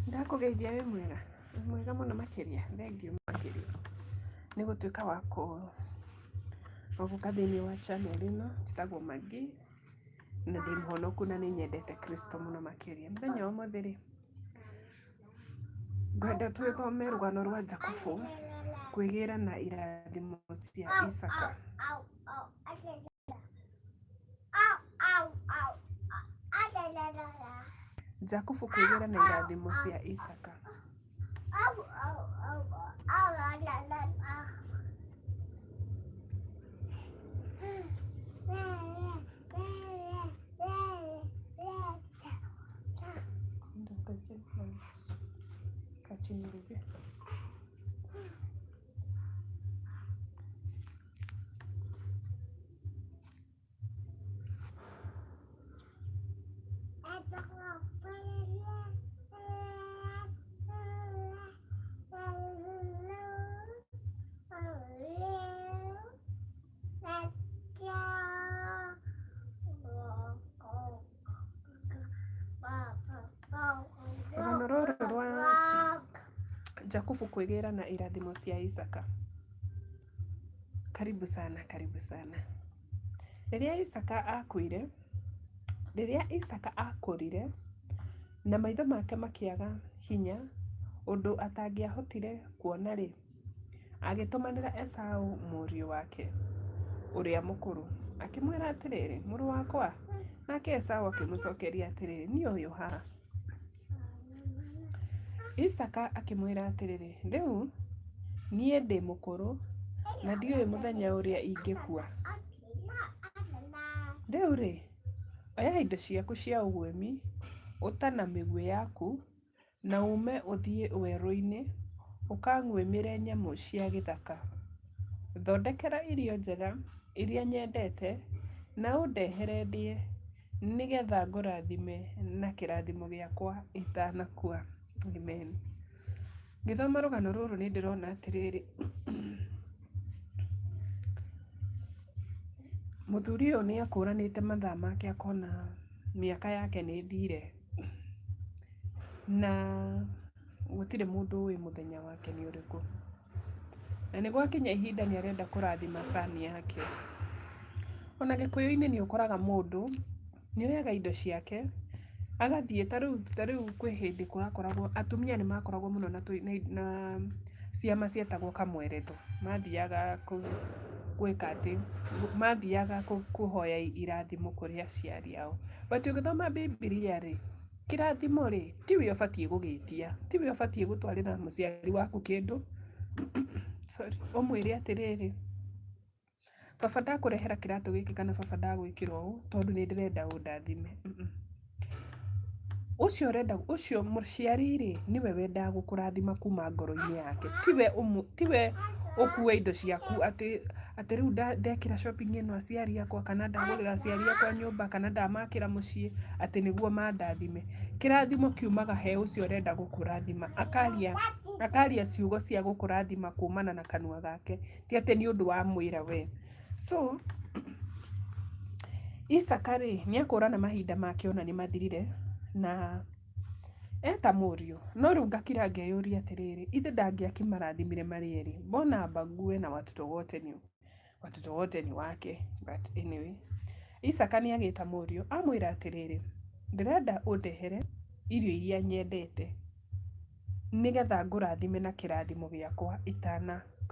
Ndakũgeithia wĩ mwega? Wĩ mwega mũno makĩria, thengiũ makĩria nĩ gũtuĩka wa gũka thĩiniĩ wa channel ĩno, njĩtagwo Maggie na ndĩ mũhonoku na nĩ nyendete Kristo mũno makĩria. Mũthenya wa ũmũthĩ rĩ, ngwenda twĩthome rũgano rwa Jakubu kwĩgĩra na irathimo cia Isaka. Jakubu kwĩgĩra na irathimo cia Isaka. Kaa chini bibi. Rũgano rũrũ rwa Jakubu kwĩgĩra na irathimo cia Isaka. Karibu sana, karibu sana. Rĩrĩa Isaka akuire, rĩrĩa Isaka akũrire, na maitho make makĩaga hinya ũndũ atangĩahotire kuona-rĩ, agĩtũmanĩra Esau mũriũ wake ũrĩa mũkũrũ, akĩmwĩra atĩrĩrĩ, Mũrũ wakwa. Nake Esau akĩmũcokeria atĩrĩ, Niĩ ũyũ haha. Isaaka akĩmwĩra atĩrĩ, Rĩu niĩ ndĩ mũkũrũ na ndiũĩ mũthenya ũrĩa ingĩkua. Rĩu-rĩ, oya indo ciaku cia ũguĩmi, ũta na mĩguĩ yaku, na uume ũthiĩ werũ-inĩ ũkanguĩmĩre nyamũ cia gĩthaka. Thondekera irio njega iria nyendete na ũndehere ndĩe, nĩ getha ngũrathime na kĩrathimo gĩakwa itanakua. Amen. Ngĩthoma rũgano rũrũ nĩ ndĩrona atĩrĩrĩ, mũthuri ũyũ nĩ akũranĩte mathaa make akona mĩaka yake nĩ ĩthire, na gũtirĩ mũndũ ũĩ mũthenya wake nĩ ũrĩkũ. Na nĩ gwakinya ihinda nĩ arenda kũrathima son yake. Ona gĩkũyũ-inĩ nĩ ũkoraga mũndũ nĩ oyaga indo ciake agathiĩ, ta rĩu kwĩ hĩndĩ kũrakoragwo atumia nĩ makoragwo mũno na ciama cietagwo kamweretho. Mathiaga gwĩka atĩ, mathiaga kũhoya irathimo kũrĩ aciari ao. But ũngĩthoma Bibilia rĩ, Kĩrathimo rĩ, tiwe ũbatiĩ gũgĩtia, tiwe ũbatiĩ gũtwarĩra mũciari waku kĩndũ, sorry, ũmwĩre atĩrĩrĩ, baba ndakũrehera kĩratũ gĩkĩ kana baba ndagwĩkĩra ũũ tondũ nĩ ndĩrenda ũndathime. Ũcio ũrenda, ũcio mũciari rĩ, nĩwe wendaga gũkũrathima kuma ngoro-inĩ yake, tiwe ũkue indo ciaku atĩ atĩ rĩu ndekĩra shopping ĩno aciari akwa kana ndagũrĩra aciari akwa nyũmba kana ndamakĩra mũciĩ atĩ nĩguo mandathime. Kĩrathimo kiumaga he ũcio ũrenda gũkũrathima, akaria akaria ciugo cia gũkũrathima kumana na kanua gake, ti atĩ nĩ ũndũ wamwĩra we. So Isaka rĩ, nĩ akũrana mahinda make ona nĩ mathirire na Eta mũriũ, no rĩu ngakira ngeyũria atĩrĩrĩ, ithe ndangĩakĩmarathimire marĩ erĩ, mbona ambague na watoto wote ni, watoto wote ni wake, but anyway. Isaka nĩ agĩta mũriũ, amwĩra atĩrĩrĩ, ndĩrenda ũndehere irio iria nyendete, nĩgetha ngũrathime na kĩrathimo gĩakwa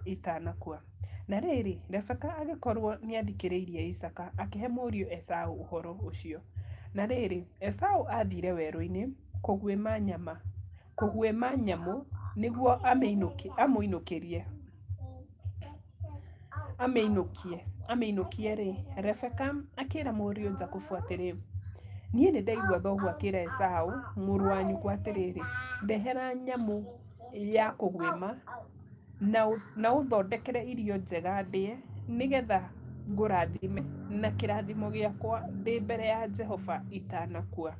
itanakua. Na rĩrĩ, Rebeka agĩkorũo nĩathikĩrĩirie Isaaka, akĩhe mũriũ Esau ũhoro ũcio. Na rĩrĩ, Esau aathiire werũ-inĩ kũguĩma nyama, kũguĩma nyamũ nĩguo amũinũkĩrie. Amĩinũkie. Amĩinũkie-rĩ, Rebeka akĩra mũriũ Jakubu atĩrĩ, Niĩ nĩndaigua thoguo akĩra Esau mũrũ wa nyũkwa atĩrĩrĩ, 'Ndehera nyamũ ya kũguĩma na ũthondekere irio njega ndĩe, nĩgetha ngũrathime na kĩrathimo gĩakwa ndĩ mbere ya Jehova itanakua.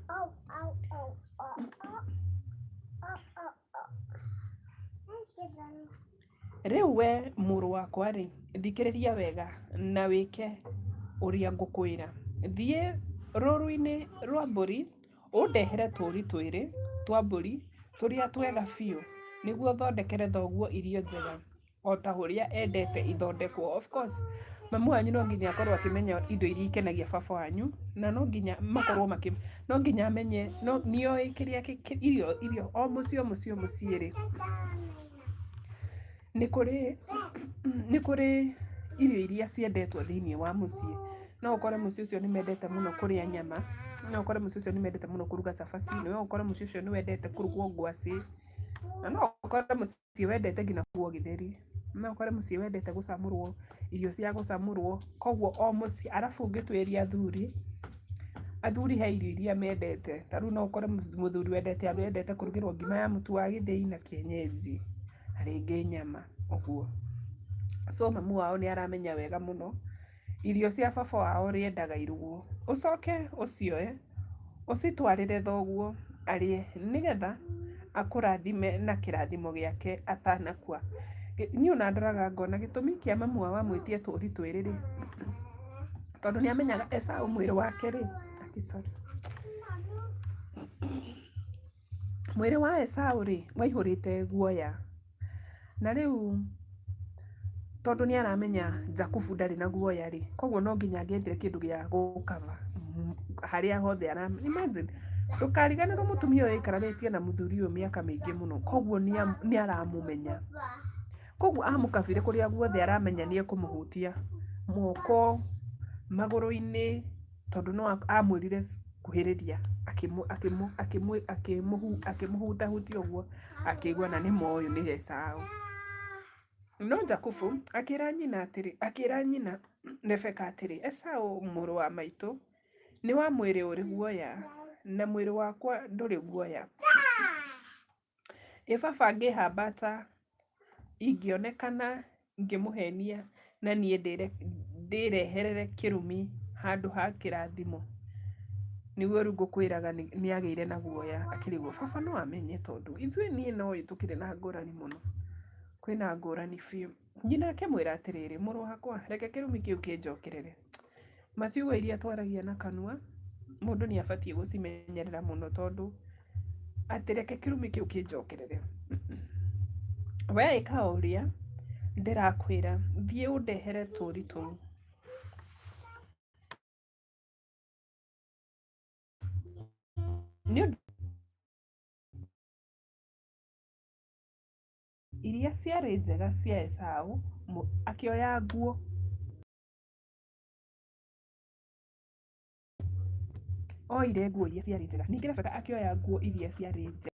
Rĩu wee mũrũ wakwa-rĩ, thikĩrĩria wega na wĩke ũrĩa ngũkwĩra. Thiĩ rũũru-inĩ rwa mbũri ũndehere tũũri twĩrĩ twa mbũri. tũrĩa twega biũ, nĩguo thondekere thoguo irio njega, o ta ũrĩa endete ithondekwo. Of course, mamu wanyu no nginya akorwo akĩmenya indo iria ikenagia baba wanyu, na no nginya makorwo makĩ, no nginya amenye, nĩoĩ kĩrĩa irio irio, o mũciĩ o mũciĩ o mũciĩ rĩ, Nĩ kũrĩ nĩ kũrĩ irio iria ciendetwo thĩiniĩ wa mũciĩ. No ũkore mũciĩ ũcio nĩ mendete mũno kũrĩa nyama, no ũkore mũciĩ ũcio nĩ mendete mũno kũruga cabaci, no ũkore mũciĩ ũcio nĩ wendete kũrugwo ngwacĩ, na no ũkore mũciĩ wendete nginya kũrugwo gĩtheri, no ũkore mũciĩ wendete gũcamũrwo irio cia gũcamũrwo, koguo o mũciĩ, arabu ũngĩtuĩria athuri, athuri he irio iria mendete, ta rĩu no ũkore mũthuri wendete wendete kũrugĩrwo ngima ya mũtu wa gĩthĩi na kĩenyenji. Na rĩngĩ nyama ũguo. So mamu wao nĩ aramenya wega mũno irio cia baba wao ũrĩa endaga irugwo. Ũcoke ũcioe ũcitwarĩre thoguo arĩe nĩgetha akũrathime na kĩrathimo gĩake atanakua. Niĩ ona ndoraga ngona gĩtũmi kĩa mamu wao amwĩtie tũũri twĩrĩ rĩ, tondũ nĩ amenyaga Esau mwĩrĩ wake rĩ, sorry. Mwĩrĩ wa Esau-rĩ, waihũrĩte guoya. Na rĩu tondũ nĩ aramenya Jakubu ndarĩ na guoya-rĩ, koguo no nginya angĩethire kĩndũ gĩa gũ cover harĩa hothe ara imagine, ndũkariganĩrwo mũtumia ũyũ aikaranĩtie na mũthuri ũyũ mĩaka mĩingĩ mũno, koguo nĩ aramũmenya. Koguo amũkabire kũrĩa guothe aramenya nĩ ekũmũhutia, moko, magũrũ-inĩ, tondũ no amwĩrire kuhĩrĩria akĩmũhutahutia ũguo akĩigua na nĩ ma ũyũ nĩ Esau. No Jakubu akĩra nyina atĩrĩ, akĩra nyina Rebeka atĩrĩ, Esau mũrũ wa maitũ nĩ wa mwĩrĩ ũrĩ guoya, na mwĩrĩ wakwa ndũrĩ guoya. Ĩ baba angĩhambata ingĩonekana ngĩmũhenia na niĩ ndĩreherere kĩrumi handũ ha kĩrathimo? Nĩguo rĩu ngũkwĩraga nĩ agĩire na guoya akĩrigwo baba no amenye tondũ ithuĩ niĩ na ũyũ tũkĩrĩ na ngũrani mũno, kwĩna ngũrani biũ. Nyina akĩmwĩra atĩrĩrĩ, mũrũ wakwa, reke kĩrumi kĩu kĩnjokerere. Ma ciugo iria twaragia na kanua, mũndũ nĩ abatiĩ gũcimenyerera mũno tondũ atĩ reke kĩrumi kĩu kĩnjokerere. We ĩka o ũrĩa ndĩrakwĩra, thiĩ ũndehere tũũri tũu. Nĩ ũndũ iria ciarĩ njega cia Esau, akĩoya nguo. Oire nguo iria ciarĩ njega. Ningĩ Rebeka akĩoya nguo iria ciarĩ njega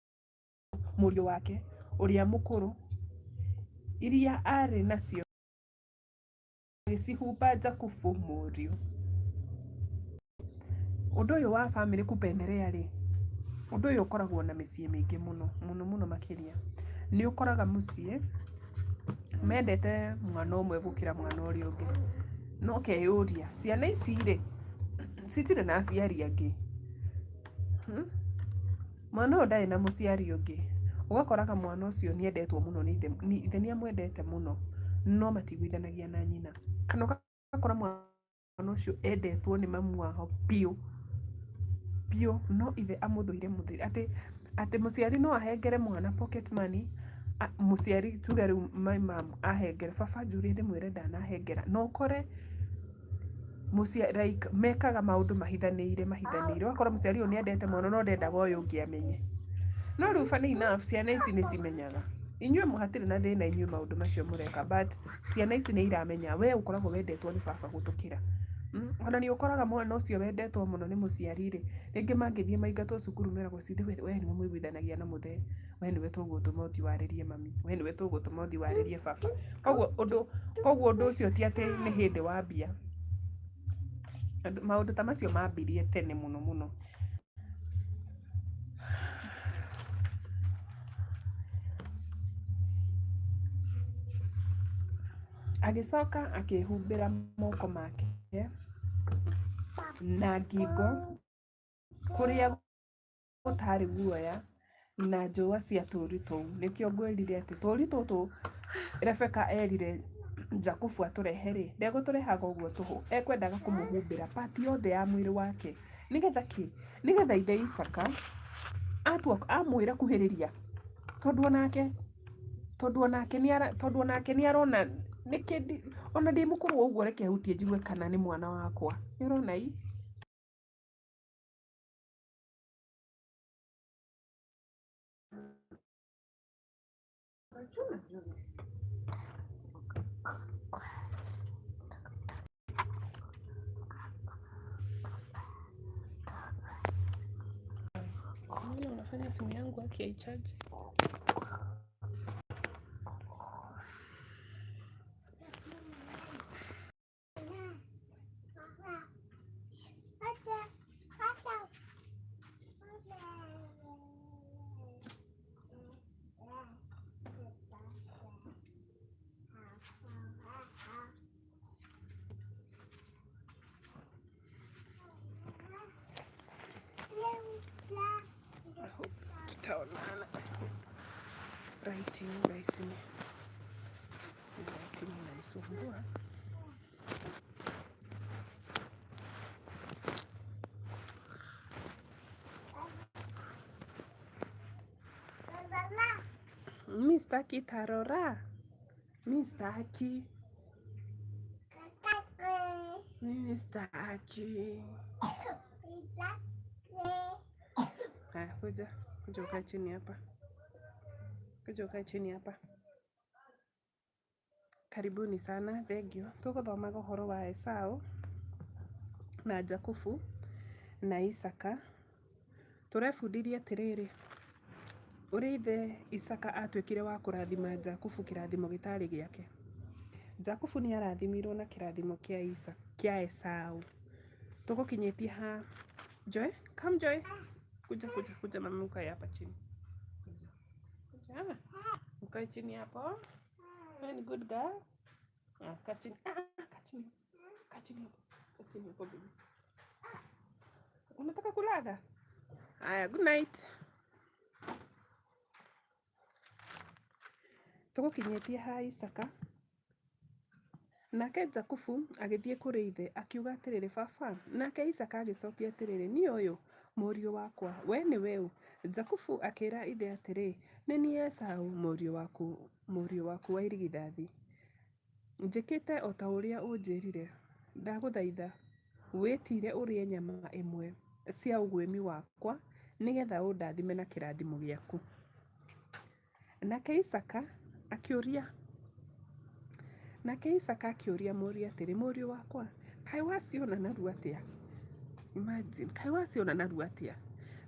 mũriũ wake ũrĩa mũkũrũ, iria aarĩ nacio agĩcihumba Jakubu mũriũ. Ũndũ ũyũ wa bamĩrĩ kupendelea rĩ, ũndũ ũyũ ũkoragwo na mĩciĩ mĩingĩ mũno, mũno mũno makĩria. Nĩ ũkoraga mũciĩ mendete mwana ũmwe gũkĩra mwana ũrĩa ũngĩ. Na ũkeyũria ciana ici rĩ, citirĩ na aciari angĩ? Mwana ũyũ ndarĩ na mũciari ũngĩ. Ũgakoraga mwana ũcio nĩ endetwo mũno nĩ ithe, ithe nĩ amwendete mũno, no matiiguithanagia na nyina. Kana ũgakora mwana ũcio endetwo nĩ mamu wao biũ, biũ, no ithe amũthũire mũthũire. Atĩ, atĩ mũciari no ahengere mwana pocket money, mũciari tuge rĩu my mum ahengere, baba anjũrie ndĩmwĩre ndanahengera, na ũkore like mekaga maũndũ mahithanĩire mahithanĩire, ũgakora mũciari ũyũ nĩ endete mwana no ndendaga ũyũ ũngĩ amenye. No rĩu funny enough ciana ici nĩ cimenyaga. Inyuĩ hatirĩ na thĩna inyuĩ maũndũ macio mũreka but ciana ici nĩ iramenya we ũkoragwo wendetwo nĩ baba gũtũkĩra. Ona nĩ ũkoraga mwana ũcio wendetwo mũno nĩ mũciari rĩ, rĩngĩ mangĩthiĩ maingatwo cukuru meragwo we nĩwe mũiguithanagia na mũthee, we nĩwe tũgũtũma ũthiĩ warĩrie mami, we nĩwe tũgũtũma ũthiĩ warĩrie baba. Koguo ũndũ, koguo ũndũ ũcio ti atĩ nĩ hĩndĩ wambia, maũndũ ta macio mambirie tene mũno mũno. Agĩcoka akĩhumbĩra moko make na ngingo kũrĩa gũtarĩ guoya na njũa cia tũũri tũu. Nĩkĩo ngwĩrire atĩ tũũri tũtũ Rebeka erire Jakubu atũrehe-rĩ, ndegũtũrehaga ũguo tũhũ, ekwendaga kũmũhumbĩra part yothe ya mwĩrĩ wake. Nĩgetha kĩ? Nĩgetha ithe Isaaka atua amwĩra kuhĩrĩria. Tondũ onake tondũ onake nĩ tondũ onake nĩ arona nĩkĩ ona ndĩ mũkũrũ ũguo reke hutie njigue kana nĩ mwana wakwa. Nĩ ũrona ii? Mbona unafanya simu yangu haki haichaji? Tutaonana. Writing guys, ni writing inanisumbua. Mi staki tarora, mi staki, mimi staki. Haya, kuja kuja ukae chini hapa, kuja ukae chini hapa. Karibuni sana, thengio. Tũgũthomaga ũhoro wa Esau na Jakubu na Isaka. Tũrebundithia atĩrĩrĩ, ũrĩa ithe Isaka atuĩkire wa kũrathima Jakubu kĩrathimo gĩtarĩ gĩake. Jakubu nĩ arathimirwo na kĩrathimo kĩa Isa, kĩa Esau. Tũgũkinyĩtie ha? Joy, come Joy. Kuja kuja kuja mama, ukae hapa chini. Kuja. Kuja. Ukae chini hapo. Wewe ni good girl. Ah, kaa chini. Ah, kaa chini. Kaa chini hapo. Kaa chini hapo baby. Unataka kulala? Haya, good night. Tũgũkinyĩtie ha Isaka. Nake Jakubu agĩthiĩ kũrĩ ithe, akiuga atĩrĩrĩ, "Baba." Nake Isaaka agĩcokia atĩrĩrĩ, "Niĩ ũyũ, mũriũ wakwa, we nĩwe ũ?" Jakubu akĩĩra ithe atĩrĩ, "Nĩ niĩ Esau, mũriũ waku, mũriũ waku wa irigithathi. Njĩkĩte o ta ũrĩa ũnjĩrire. Ndagũthaitha wĩtiire ũrĩe nyama imwe cia ũguĩmi wakwa, nĩgetha ũndathime na kĩrathimo gĩaku." Nake Isaaka akĩũria Nake Isaaka akĩũria mũriũ atĩrĩ, "Mũriũ wakwa, kaĩ waciona narua atĩa?" Imagine, kaĩ waciona narua atĩa?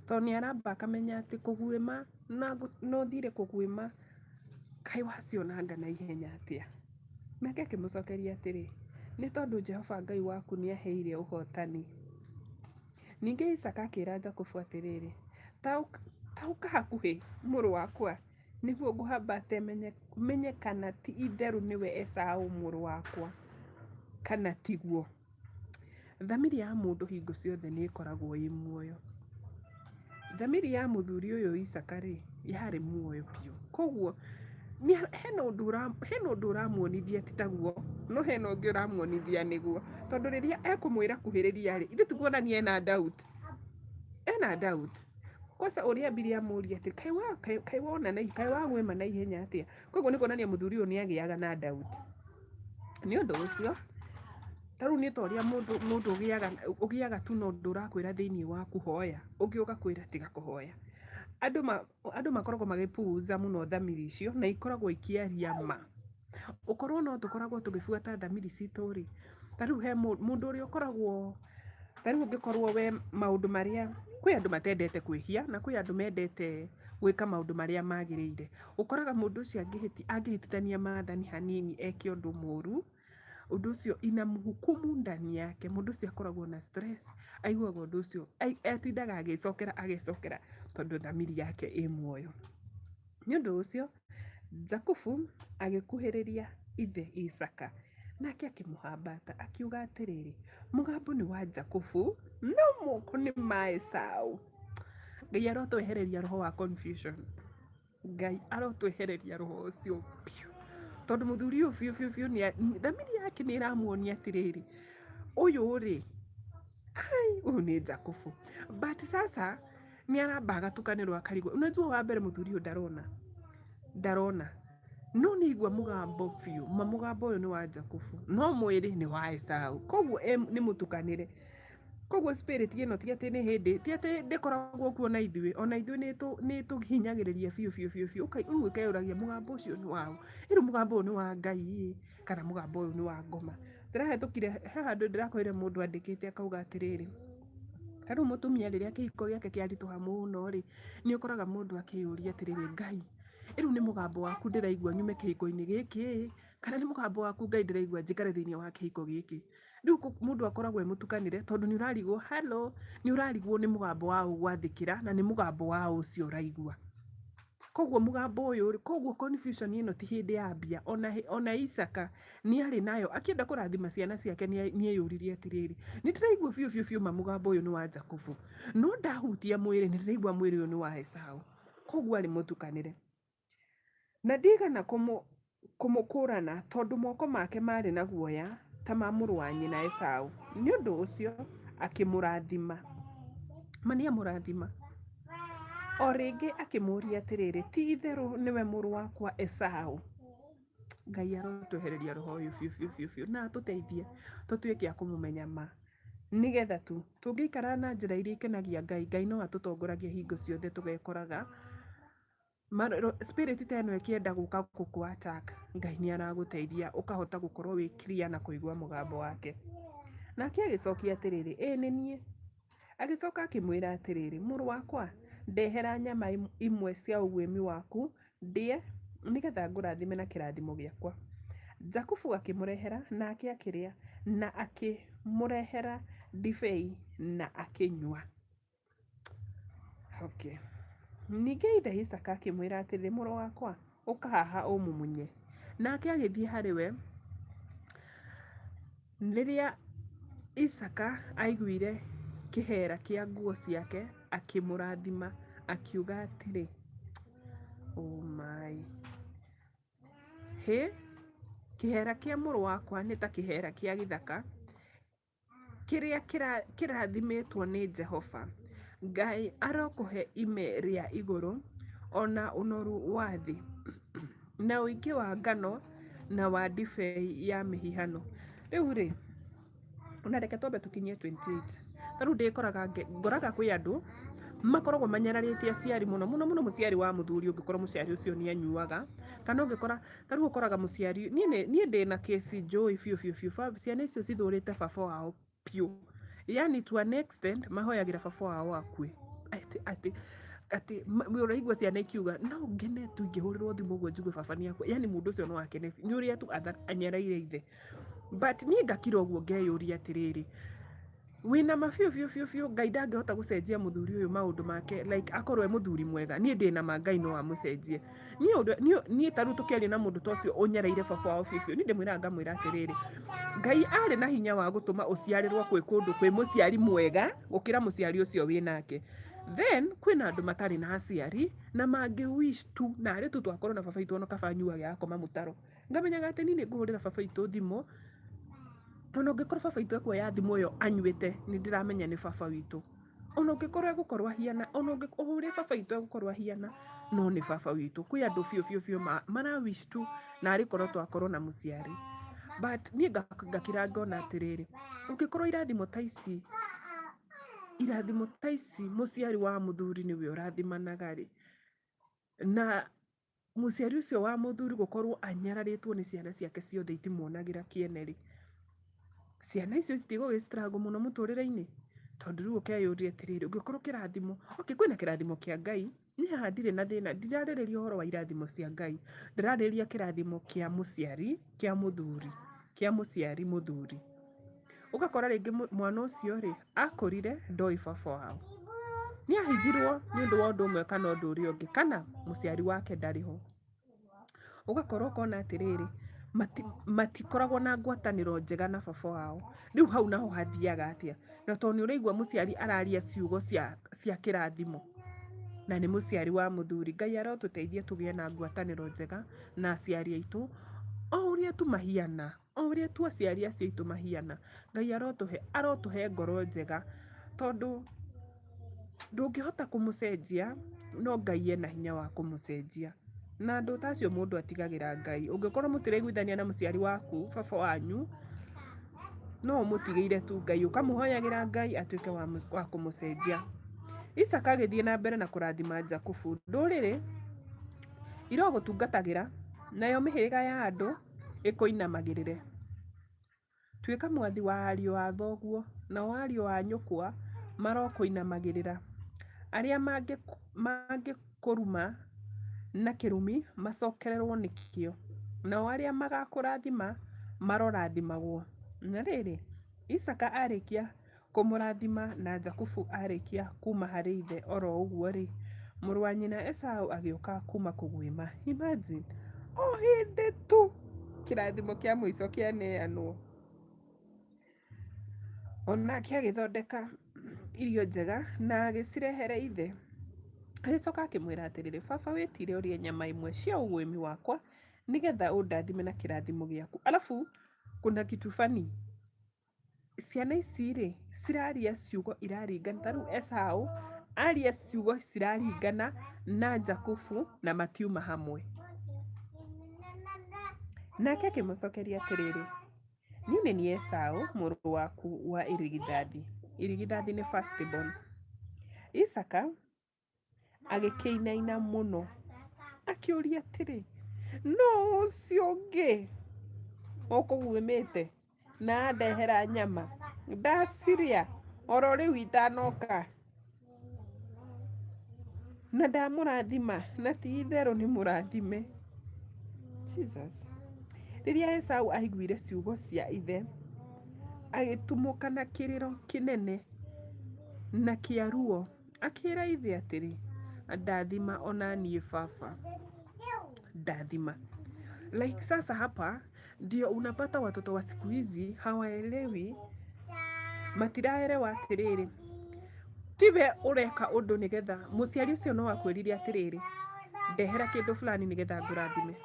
Tondũ nĩ aramba akamenya atĩ kũguĩma na ũthire kũguĩma, kaĩ wacionanga na ihenya atĩa? Nake akĩmũcokeria atĩrĩ, "Nĩ tondũ Jehova Ngai waku nĩ aheire ũhootani." Ningĩ Isaaka akĩĩra Jakubu atĩrĩrĩ, "Ta ũka hakuhĩ, mũrũ wakwa, nĩguo ngũhambate menye kana ti itherũ nĩwe Esau mũrũ wakwa kana tiguo." Thamiri ya mũndũ hingo ciothe nĩ ĩkoragwo ĩ muoyo. Thamiri ya mũthuri ũyũ Isaaka rĩ, yarĩ muoyo biũ. Koguo hena ũndũ ũramuonithia ti taguo, no hena ũngĩ ũramuonithia nĩguo. Tondũ rĩrĩa ekũmwĩra kuhĩrĩria rĩ, ithuĩ tikuonania ena doubt. Ena doubt. Kwanza ũrĩa ambire amũria atĩ kaĩ wona kaĩ wagwĩma na ihenya atĩa? Koguo nĩ kuonania mũthuri ũyũ nĩ agĩaga na doubt. Nĩ ũndũ ũcio, ta rĩu nĩ ta ũrĩa mũndũ ũgĩaga tu na ũndũ ũrakwĩra thĩiniĩ waku hoya, ũngĩ ũgakwĩra tiga kũhoya. Andũ makoragwo magĩpuuza mũno thamiri icio na ikoragwo ikĩaria ma. Ũkorwo no tũkoragwo tũgĩbuata thamiri citũ rĩ, ta rĩu he mũndũ ũrĩa ũkoragwo, ta rĩu ũngĩkorwo we maũndũ marĩa, kwĩ andũ matendete kwĩhia na kwĩ andũ mendete gwĩka maũndũ marĩa magĩrĩire. Ũkoraga mũndũ ũcio angĩhĩtithania maathani hanini eke ũndũ mũru, ũndũ ũcio inamhukumu ndani yake. Mũndũ ũcio akoragwo na stress, aiguaga ũndũ ũcio, atindaga agĩcokera agecokera tondũ thamiri yake ĩ muoyo. Nĩ ũndũ ũcio, Jakubu agĩkuhĩrĩria ithe Isaaka, nake akĩmũhambata akiuga atĩrĩrĩ, "Mũgambo nĩ wa Jakubu, no moko nĩ ma Esau." Ngai arotwehereria roho wa confusion. Ngai arotwehereria roho ũcio biũ. Tondũ mũthuri ũyũ biũ biũ biũ thamiri yake nĩ ĩramuonia atĩrĩrĩ, ũyũ rĩ, ai, ũyũ nĩ Jakubu. But sasa nĩ aramba agatukanĩrwo akarigwo. Unajua wa mbere mũthuri ũyũ ndarona. Ndarona. No nĩ aigua mũgambo biũ, ma mũgambo ũyũ nĩ wa Jakubu, no mwĩrĩ nĩ wa Esau. Koguo nĩ mũtukanĩre. Koguo spirit ĩno ti atĩ nĩ hĩndĩ, ti atĩ ndĩkoragwo kuo na ithuĩ, ona ithuĩ nĩ ĩtũhinyagĩrĩria biũ biũ biũ biũ, rĩu ũkeyũragia mũgambo ũcio nĩ waũ? Rĩu mũgambo ũyũ nĩ wa Ngai ĩ, kana mũgambo ũyũ nĩ wa ngoma? Ndĩrahĩtũkire, he handũ ndĩrakorire mũndũ andĩkĩte akauga atĩrĩrĩ, ta rĩu mũtumia rĩrĩa kĩhiko gĩake kĩaritũha mũno rĩ, nĩ ũkoraga mũndũ akĩyũria atĩrĩrĩ, Ngai, rĩu nĩ mũgambo waku ndĩraigua nyume kĩhiko-inĩ gĩkĩ ĩ, kana nĩ mũgambo waku Ngai ndĩraigua njikare thĩiniĩ wa kĩhiko gĩkĩ? Rĩu mũndũ akoragwo e mũtukanĩre tondũ nĩ ũrarigwo hello, nĩ ũrarigwo nĩ mũgambo wa ũ gwathĩkĩra na nĩ mũgambo wa ũ ũcio ũraigua. Koguo mũgambo ũyũ rĩ, koguo confusion ĩno ti hĩndĩ ya mbia, ona Isaka nĩ arĩ nayo, akĩenda kũrathima ciana ciake nĩ eyũririe atĩrĩrĩ, nĩ ndĩraigua biũ biũ biũ ma mũgambo ũyũ nĩ wa Jakubu, no ndahutia mwĩrĩ nĩ ndĩraigua mwĩrĩ ũyũ nĩ wa Esau. Koguo arĩ mũtukanĩre. Na ndiigana kũmũkũũrana, tondũ moko make maarĩ na guoya ta ma mũrũ wa nyina Esau. Nĩ ũndũ ũcio akĩmũrathima. Ma nĩ amũrathima. O rĩngĩ akĩmũũria atĩrĩrĩ, Ti itherũ nĩwe mũrũ wakwa Esau? Ngai arotwehereria roho ũyũ biũ biũ biũ biũ na atũteithie tũtuĩke a kũmũmenya ma. Nĩgetha tu tũngĩikara na njĩra iria ikenagia Ngai, Ngai no atũtongoragie hingo ciothe tũgekoraga spirit ta ĩno ĩkĩenda gũka gũkũ attack, Ngai nĩ aragũteithia ũkahota gũkorwo wĩ clear na kũigua mũgambo wake. Nake agĩcokia atĩrĩrĩ, ĩĩ nĩ niĩ. Agĩcoka akĩmwĩra atĩrĩrĩ, mũrũ wakwa, ndehera nyama imwe cia ũguĩmi waku ndĩe, nĩgetha ngũrathime na kĩrathimo gĩakwa. Jakubu akĩmũrehera, nake akĩrĩa, na akĩmũrehera ndibei na akĩnyua. Okay. Ningĩ ithe Isaaka akĩmwĩra atĩrĩ, mũrũ wakwa, ũka haha ũmumunye. Nake agĩthiĩ harĩ we. Rĩrĩa Isaaka aiguire kĩheera kĩa nguo ciake, akĩmũrathima, akiuga atĩrĩ, Oh my. Hĩ, kĩheera kĩa mũrũ wakwa nĩ ta kĩheera kĩa gĩthaka kĩrĩa kĩrathimĩtwo nĩ Jehova. Ngai arokũhe ime rĩa igũrũ, o na ũnoru wa thĩ, na ũingĩ wa ngano na wa ndibei ya mĩhihano. Rĩu rĩ, ona reke twambe tũkinyie 28. Ta rĩu ndĩkoraga ngoraga kwĩ andũ makoragwo manyararĩte aciari mũno mũno mũno mũciari wa mũthuri ũngĩkorwo mũciari ũcio nĩ anyuaga, kana ũngĩkora Ta rĩu ũkoraga mũciari, niĩ niĩ ndĩna kesi njũĩ biũ biũ biũ, ciana icio cithũrĩte baba wao biũ. Yani to an extent mahoyagĩra baba wao akue. Atĩ atĩ atĩ ũraigua ciana ikiuga no ngene tu ingĩhũrĩrwo thimũ ũguo njigue baba nĩ akua. Yani mũndũ ũcio no akene nĩ ũrĩa tu anyaraire ithe. But niĩ ngakira ũguo ngeyũria atĩrĩrĩ, Wĩna ma biũ biũ biũ biũ Ngai ndangĩhota gũcenjia mũthuri ũyũ maũndũ make like akorwo e mũthuri mwega niĩ ndĩna ma Ngai no amũcenjie. Niĩ ũndũ niĩ niĩ ta rĩu tũkĩaria na mũndũ ta ũcio ũnyereire baba wao biũ biũ niĩ ndĩmwĩraga ngamwĩra atĩrĩrĩ, Ngai arĩ na hinya wa gũtũma ũciarĩrwo kwĩ kũndũ kwĩ mũciari mwega gũkĩra mũciari ũcio wĩnake. Then kwĩna andũ matarĩ na aciari na mangĩ wish tu narĩ tu twakorwo na baba witũ ona kaba anyuage agakoma mũtaro. Ngamenyaga atĩ niĩ nĩ ngũhũrĩra baba witũ thimũ, ona ũngĩkorwo baba witũ ekuoya thimũ ĩyo anyuĩte, nĩ ndĩramenya nĩ baba witũ. Ona ũngĩkorwo egũkorwo ahiana, ona ũrĩa baba witũ egũkorwo ahiana, no nĩ baba witũ. Kwĩ andũ biũ biũ biũ mara wish tu narĩ korwo twakorwo na mũciari. But niĩ ngakira ngona atĩrĩrĩ, ũngĩkorwo irathimo ta ici, irathimo ta ici mũciari wa mũthuri nĩwe ũrathimanaga rĩ, na mũciari ũcio wa mũthuri gũkorwo anyararĩtwo nĩ ciana ciake ciothe itimuonagĩra kĩene rĩ, ciana icio citigũgĩ struggle mũno mũtũrĩre-inĩ? Tondũ rĩu ũkeyũria atĩrĩrĩ, ũngĩkorwo kĩrathimo, okay kwĩna kĩrathimo kĩa Ngai, niĩ haha ndirĩ na thĩna, ndirarĩrĩria ũhoro wa irathimo cia Ngai, ndĩrarĩrĩria kĩrathimo kĩa mũciari, kĩa mũthuri, kĩa mũciari mũthuri. Ũgakora rĩngĩ mwana ũcio rĩ, akũrire ndoĩ baba wao. Nĩ ahithirwo nĩ ũndũ wa ũndũ ũmwe kana ũndũ ũrĩa ũngĩ, kana mũciari wake ndarĩ ho. Ũgakora ũkona atĩrĩrĩ, matikoragwo na ngwatanĩro njega na baba wao. Rĩu hau naho hathiaga atĩa? Na tondũ nĩ ũraigua mũciari araria ciugo cia kĩrathimo, na nĩ mũciari wa mũthuri. Ngai arotũteithia tũgĩe na ngwatanĩro njega na aciari aitũ, o ũrĩa tu mahiana. O ũrĩa tu aciari acio aitũ mahiana, Ngai arotũhe, arotũhe ngoro njega, tondũ ndũngĩhota kũmũcenjia, no Ngai ena hinya wa kũmũcenjia. Na andũ ta acio mũndũ atigagĩra Ngai. Ũngĩkorwo mũtiraiguithania na mũciari waku, baba wanyu, no ũmũtigĩire tu Ngai, ũkamũhoyagĩra Ngai atuĩke wa kũmũcenjia. Isaka agĩthiĩ na mbere na kũrathima Jakubu. Ndũrĩrĩ irogũtungatagĩra, nayo mĩhĩrĩga ya andũ ĩkũinamagĩrĩre. Tuĩka mwathi wa ariũ a thoguo, nao ariũ a nyũkwa marokũinamagĩrĩra. Arĩa mangĩkũruma na kĩrumi macokererũo nĩkĩo, nao arĩa magakũrathima marorathimagwo. Na rĩrĩ, Isaaka aarĩkia Kũmũrathima na Jakubu aarĩkia kuuma harĩ ithe o ro ũguo-rĩ, mũrũ wa nyina Esau agĩũka kuuma kũguĩma. Imagine! O hĩndĩ tu kĩrathimo kĩa mũico kĩaneanwo, o nake agĩthondeka irio njega na agĩcirehere ithe. Agĩcoka akĩmwĩra atĩrĩrĩ, baba wĩtire ũrĩe nyama imwe cia ũguĩmi wakwa nĩgetha ũndathime na kĩrathimo gĩaku. Alafu kuna kitu funny ciana ici rĩ, ciraria ciugo iraringana, ta rĩu Esau aria ciugo ciraringana na Jakubu na matiuma hamwe. Nake akĩmũcokeria atĩrĩrĩ, niĩ nĩ niĩ Esau mũrũ waku wa irigithathi. Irigithathi nĩ first born. Isaka agĩkĩinaina mũno, akĩũria atĩrĩ, nũ ũcio ũngĩ ũkũguĩmĩte na andehera nyama ndacirĩa oro rĩu itanoka? Na ndamũrathima, na ti itherũ nĩ mũrathime. Jesus. Rĩrĩa Esau aiguire ciugo cia ithe, agĩtumũka na kĩrĩro kĩnene na kĩa ruo. Akĩĩra ithe atĩrĩ, Ndathima o na niĩ baba, ndathima. Like sasa hapa ndio unapata watoto wa siku hizi hawaelewi, matiraelewa atĩrĩrĩ, tiwe ũreka ũndũ nĩgetha mũciari ũcio no akwĩrire atĩrĩrĩ, ndehera kĩndũ fulani nĩgetha ngũrathime.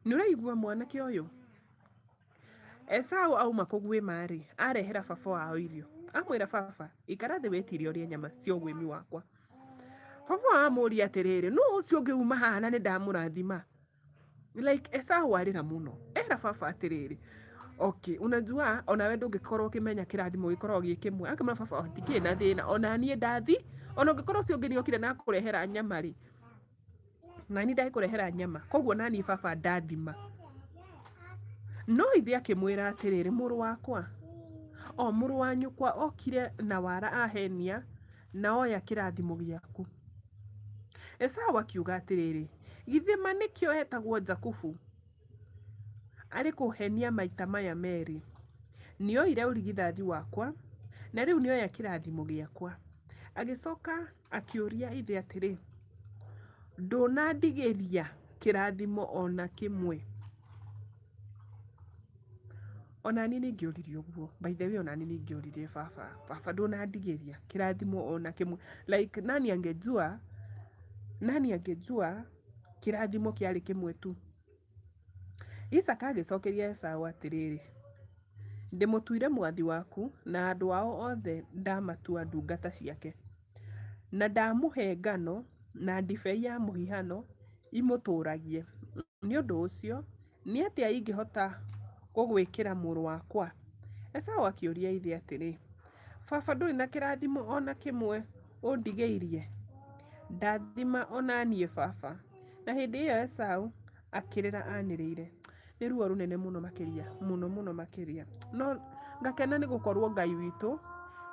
Nĩ ũraigua mwanake ũyũ? Esau auma kũguĩma-rĩ, arehera baba wao irio. Amwĩra, baba, ikara thĩ wĩtirie ũrĩe nyama cia ũguĩmi wakwa. Baba wao amũria atĩrĩrĩ, nũ ũcio ũngĩ uma haha na nĩ ndamũrathima? Like Esau arĩra mũno. Era baba atĩrĩrĩ, okay, unajua onawe ndũngĩkorwo ũkĩmenya kĩrathimo gĩkoragwo gĩ kĩmwe. Akĩmwĩra baba hatikĩrĩ na thĩna, ona niĩ ndathi, ona ũngĩkorwo ũcio ũngĩ nĩokire na akũrehera nyama-rĩ, nani ndagĩkũrehera nyama koguo nani baba ndathima no ithe akĩmwĩra atĩrĩrĩ mũrũ wakwa o mũrũ wa nyũkwa okire na wara ahenia na oya kĩrathimo gĩaku Esau akiuga atĩrĩrĩ githĩ ma nĩkĩo etagwo Jakubu arĩ kũhenia maita maya merĩ nĩoire ũrigithathi wakwa na rĩu nĩoya kĩrathimo gĩakwa agĩcoka Akĩũria ithe atĩrĩ, Ndũnandigĩria kĩrathimo o na kĩmwe? O na niĩ nĩ ingĩoririe ũguo. By the way o na niĩ nĩ ingĩoririe baba, baba ndũnandigĩria kĩrathimo o na kĩmwe? Like nani angejua, nani angejua kĩrathimo kĩarĩ kĩmwe tu? Isaaka agĩcokeria Esau atĩrĩrĩ, Ndĩmũtuire mwathi waku, na andũ ao othe ndamatua ndungata ciake, na ndamũhe ngano na ndibei ya mũhihano imũtũũragie. Nĩ ũndũ ũcio, nĩ atĩa ingĩhota gũgwĩkĩra mũrũ wakwa? Esau akĩũria ithe atĩrĩ, Baba ndũrĩ na kĩrathimo o na kĩmwe ũndigĩirie? Ndathima o na niĩ baba. Na hĩndĩ ĩyo Esau akĩrĩra anĩrĩire. Nĩ ruo rũnene mũno makĩria, mũno mũno makĩria. No ngakena nĩ gũkorwo Ngai witũ,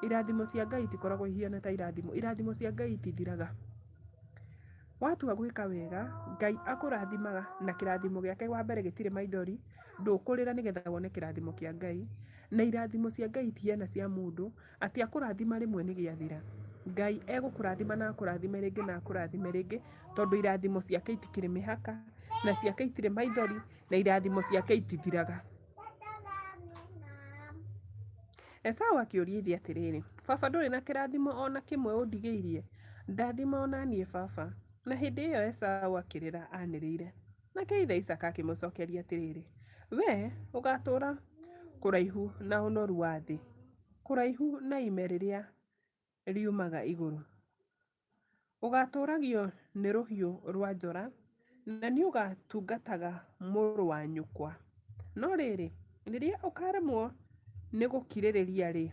irathimo cia Ngai itikoragwo ihiana ta irathimo, irathimo cia Ngai itithiraga. Watua gwĩka wega, Ngai akũrathimaga na kĩrathimo gĩake wa mbere gĩtirĩ maithori, ndũkũrĩra nĩgetha wone kĩrathimo kĩa Ngai, na irathimo cia Ngai itihiana cia mũndũ, atĩ akũrathima rĩmwe nĩ gĩathira. Ngai egũkũrathima na akũrathime rĩngĩ na akũrathime rĩngĩ, tondũ irathimo ciake itikĩrĩ mĩhaka, na ciake itirĩ maithori, na irathimo ciake itithiraga. Esau akĩũria ithe atĩrĩrĩ, baba ndũrĩ na kĩrathimo o na kĩmwe ũndigĩirie? Ndathima o na niĩ baba. Na hĩndĩ ĩyo Esau akĩrĩra anĩrĩire. Nake ithe Isaaka akĩmũcokeria atĩrĩrĩ, wee ũgaatũũra kũraihu na ũnoru wa thĩ, kũraihu na ime rĩrĩa riumaga igũrũ. Ũgaatũũragio nĩ rũhiũ rwa njora, na nĩũgatungataga mũrũ wa nyũkwa. No rĩrĩ, rĩrĩa ũkaaremwo nĩ gũkirĩrĩria-rĩ,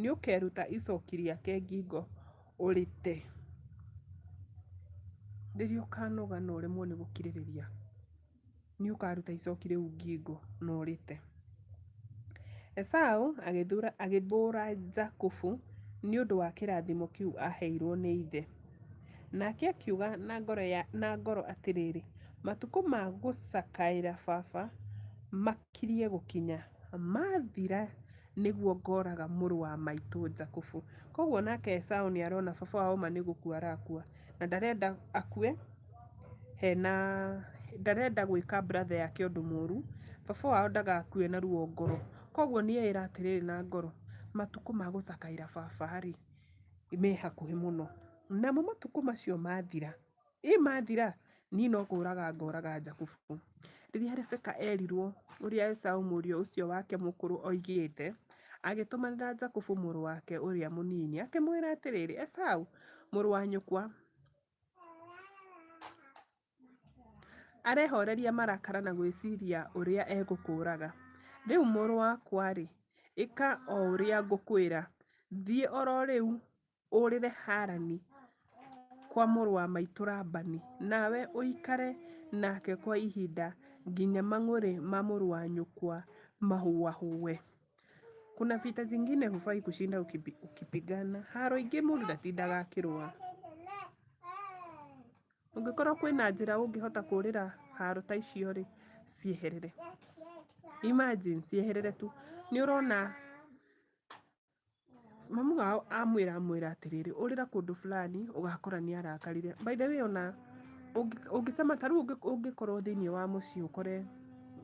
nĩũkeruta icooki rĩake ngingo ũrĩte. Rĩrĩa ũkanoga na ũremwo nĩ gũkirĩrĩria, nĩ ũkaruta icoki rĩu ngingo na ũrĩte. Esau agĩthũũra Jakubu nĩ ũndũ wa kĩrathimo kĩu aaheirũo nĩ ithe. Nake akiuga na ngoro atĩrĩrĩ, Matukũ ma gũcakaĩra baba makirie gũkinya, mathira nĩguo ngooraga mũrũ wa maitũ Jakubu. Kwoguo nake Esau nĩ arona baba wao ma nĩ gũkua arakua, na ndarenda akue hena, ndarenda gwĩka brother yake ũndũ mũru, baba wao ndagakue na ruo ngoro. Kwoguo nĩ eĩra atĩrĩrĩ na ngoro, matukũ ma gũcakaĩra baba-rĩ, me hakuhĩ mũno. Namo matukũ macio mathira, ĩ mathira, niĩ no kũũraga ngoraga Jakubu. Rĩrĩa Rebeka erirwo ũrĩa Esau mũriũ ũcio wake mũkũrũ oigĩte, agĩtũmanĩra Jakubu mũrũ wake ũrĩa mũnini, akĩmwĩra atĩrĩrĩ, Esau, mũrũ wa nyũkwa, arehoreria marakara na gwĩciria ũrĩa egũkũũraga. Rĩu mũrũ wakwa-rĩ, ĩka o ũrĩa ngũkwĩra. Thiĩ o ro rĩu ũũrĩre Harani kwa mũrũ wa maitũ Labani, nawe ũikare nake kwa ihinda nginya mang'ũrĩ ma mũrũ wa nyũkwa mahũahũe. Kuna vita zingine hufai kushinda ukipigana. Haro ingĩ mũndũ ndatindaga akĩrũa. Ũngĩkorwo kwĩna njĩra ũngĩhota kũrĩra haro ta icio rĩ, cieherere. Imagine cieherere tu. Nĩ ũrona mamu wao amwĩra amwĩra atĩrĩrĩ, ũrĩra kũndũ fulani ũgakora nĩ arakarire. By the way ona ũngĩcema ta rĩu ũngĩkorwo thĩiniĩ wa mũciĩ ũkore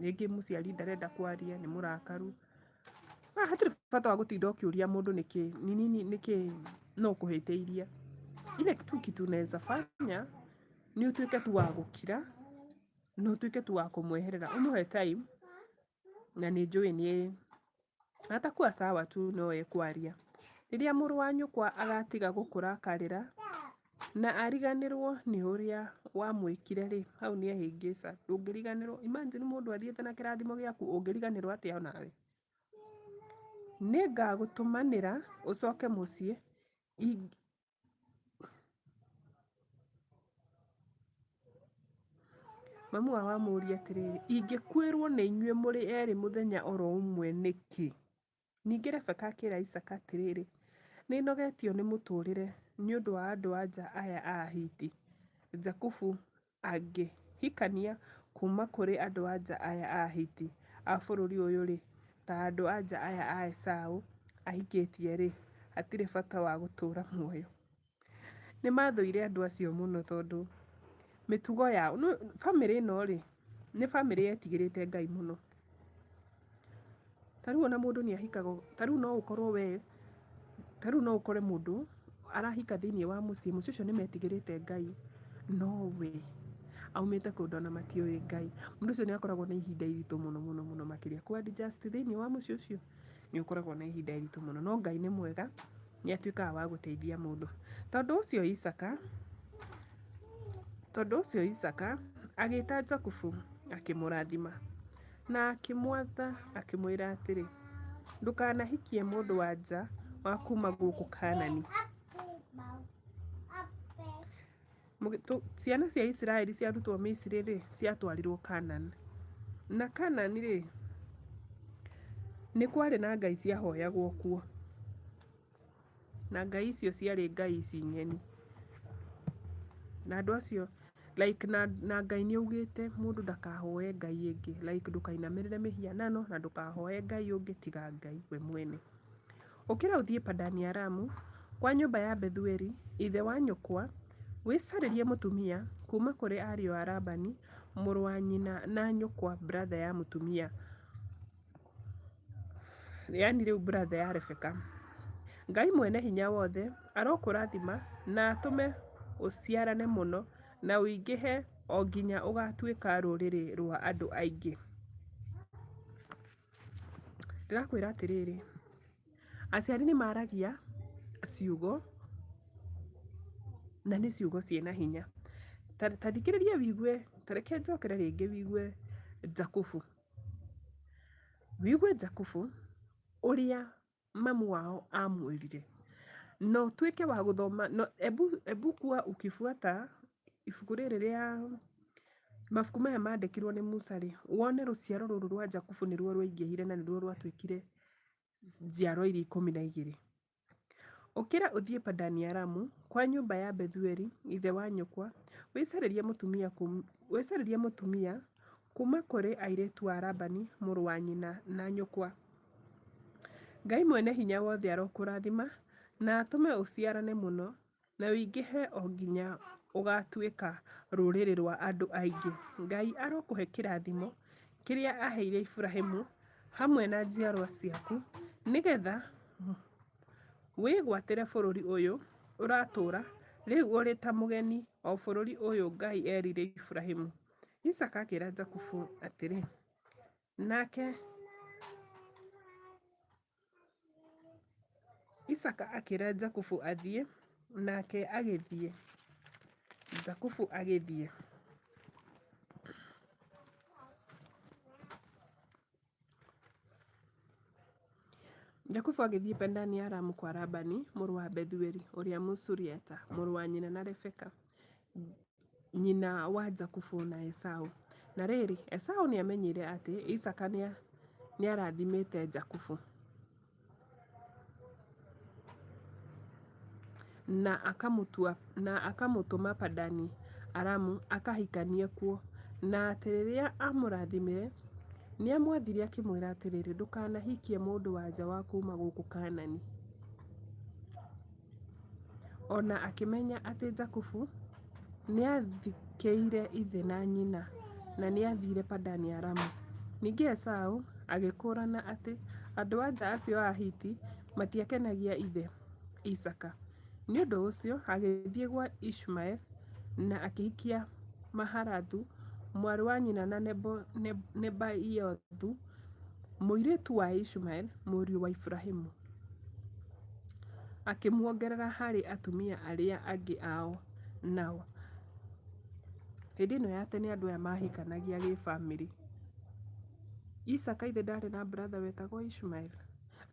rĩngĩ mũciari ndarenda kwaria nĩ mũrakaru, hatirĩ bata wa gũtinda ũkĩũria mũndũ nĩkĩ ni nini nĩkĩ no ũkũhĩtĩirie. Ile tu kitu unaweza fanya nĩ ũtuĩke tu wa gũkira na ũtuĩke tu wa kũmweherera, ũmũhe time na nĩ njũĩ nĩ atakuwa sawa tu no ekwaria. Rĩrĩa mũrũ wa nyũkwa agatiga gũkũrakarĩra na ariganĩrwo nĩ ũrĩa wamwĩkire-rĩ, hau nĩ ehĩngĩca. Ndũngĩriganĩrwo, imagine mũndũ athiĩte na kĩrathimo gĩaku ũngĩriganĩrwo atĩa onawe? Nĩngagũtũmanĩra ũcoke mũciĩ. Mamu wao amũũria atĩrĩrĩ, ingĩkuĩrũo nĩ inyuĩ mũrĩ erĩ mũthenya o ro ũmwe nĩkĩ? Ningĩ Rebeka akĩra Isaaka atĩrĩrĩ, Nĩ nogetio nĩ mũtũũrĩre nĩ ũndũ wa andũ-a-nja aya a Ahiti. Jakubu angĩhikania kuuma kũrĩ andũ-a-nja aya a Ahiti a bũrũri ũyũ-rĩ, ta andũ-a-nja aya a Esau ahikĩtie-rĩ, hatirĩ bata wa gũtũũra muoyo. Nĩ mathũire andũ acio mũno tondũ mĩtugo yao, bamĩrĩ ĩno rĩ, nĩ bamĩrĩ yetigĩrĩte Ngai mũno. Ta rĩu ona mũndũ nĩ ahikaga, ta rĩu no ũkorwo we, ta rĩu no ũkore mũndũ arahika thĩiniĩ wa mũciĩ, mũciĩ ũcio nĩ metigĩrĩte Ngai, no we aumĩte kũndũ ona matiũĩ Ngai. Mũndũ ũcio nĩ akoragwo na ihinda iritũ mũno mũno mũno makĩria kũ adjust thĩiniĩ wa mũciĩ ũcio. Nĩ ũkoragwo na ihinda iritũ mũno, no Ngai nĩ mwega, nĩ atuĩkaga wa gũteithia mũndũ. Tondũ ũcio Isaaka, tondũ ũcio Isaaka agĩta Jakubu akĩmũrathima, na akĩmwatha akĩmwĩra atĩrĩ, Ndũkanahikie mũndũ-wa-nja wa kuuma gũkũ Kaanani. Ciana cia Isiraeli ciarutwo Misiri-rĩ, ciatwarirwo Kaanani. Na Kaanani-rĩ, nĩ kwarĩ na ngai ciahoyagwo kuo. Na ngai icio ciarĩ ngai ici ng'eni. Na andũ acio like na, na Ngai nĩ augĩte mũndũ ndakahoe ngai ĩngĩ, like ndũkainamĩrĩre mĩhianano na ndũkahoe ngai ũngĩ tiga Ngai we mwene. Ũkĩra ũthiĩ Padani-aramu, kwa nyũmba ya Bethueli, ithe wa nyũkwa, wĩcarĩrie mũtumia kuuma kũrĩ ariũ a Labani, mũrũ wa nyina na nyũkwa, brother ya mũtumia, yaani rĩu brother ya Rebeka. Ngai Mwene-Hinya-Wothe arokũrathima na atũme ũciarane mũno na ũingĩhe o nginya ũgaatuĩka rũrĩrĩ rwa andũ aingĩ. Ndĩrakwĩra atĩrĩrĩ, aciari nĩ maragia ciugo Na nĩ ciugo ciĩna hinya. Ta thikĩrĩria wĩigue, ta reke njokere rĩngĩ wĩigue Jakubu. Wĩigue Jakubu ũrĩa mamu wao amwĩrire. Na ũtuĩke wa gũthoma, ebu kuwa ukifuata ibuku rĩrĩ rĩa mabuku maya mandĩkirwo nĩ Musa rĩ, wone rũciaro rũrũ rwa Jakubu nĩruo rwaingĩhire na nĩruo rwatuĩkire njiarwa iria 12. Ũkĩra ũthiĩ Padani-Aramu, kwa nyũmba ya Bethueli, ithe wa nyũkwa, wĩcarĩrie mũtumia kuuma kũrĩ airĩtu a Labani mũrũ wa nyina na nyũkwa. Ngai Mwene-Hinya-Wothe arokũrathima, na atũme ũciarane mũno, na ũingĩhe o nginya ũgaatuĩka rũrĩrĩ rwa andũ aingĩ. Ngai arokũhe kĩrathimo kĩrĩa aaheire Iburahimu hamwe na njiarũa ciaku, nĩgetha wĩgwatĩre bũrũri ũyũ ũratũũra rĩu ũrĩ ta mũgeni, o bũrũri ũyũ Ngai eerĩire Iburahimu. Isaaka akĩra Jakubu atĩrĩ, nake Isaaka akĩra Jakubu athiĩ, nake agĩthiĩ. Jakubu agĩthiĩ. Jakubu agĩthiĩ Padani-Aramu kwa Labani mũrũ wa Bethueli ũrĩa Mũsuriata, mũrũ wa nyina na Rebeka, nyina wa Jakubu na Esau. Na rĩrĩ, Esau nĩamenyire atĩ Isaaka nĩarathimĩte Jakubu, na akamũtũma Padani-Aramu akahikanie kuo, na atĩ rĩrĩa aamũrathimire, nĩamwathire akĩmwĩra atĩrĩ, Ndũkanahikie mũndũ-wa-nja wa kuuma gũkũ Kaanani. O na akĩmenya atĩ Jakubu nĩathĩkĩire ithe na nyina, na nĩathiire Padani-Aramu. Ningĩ Esau agĩkũũrana atĩ andũ-a-nja acio a Ahiti matiakenagia ithe, Isaaka. Nĩ ũndũ ũcio agĩthiĩ gwa Ishumaeli na akĩhikia Mahalathu, mwarĩ wa nyina na Nebaiothu, mũirĩtu wa Ishumaeli mũriũ wa Iburahĩmu. Akĩmuongerera harĩ atumia arĩa angĩ ao nao. Hĩndĩ ĩno ya tene andũ aya mahikanagia gĩbamĩrĩ. Isaaka ithe ndarĩ na brother wetagwo Ishmael?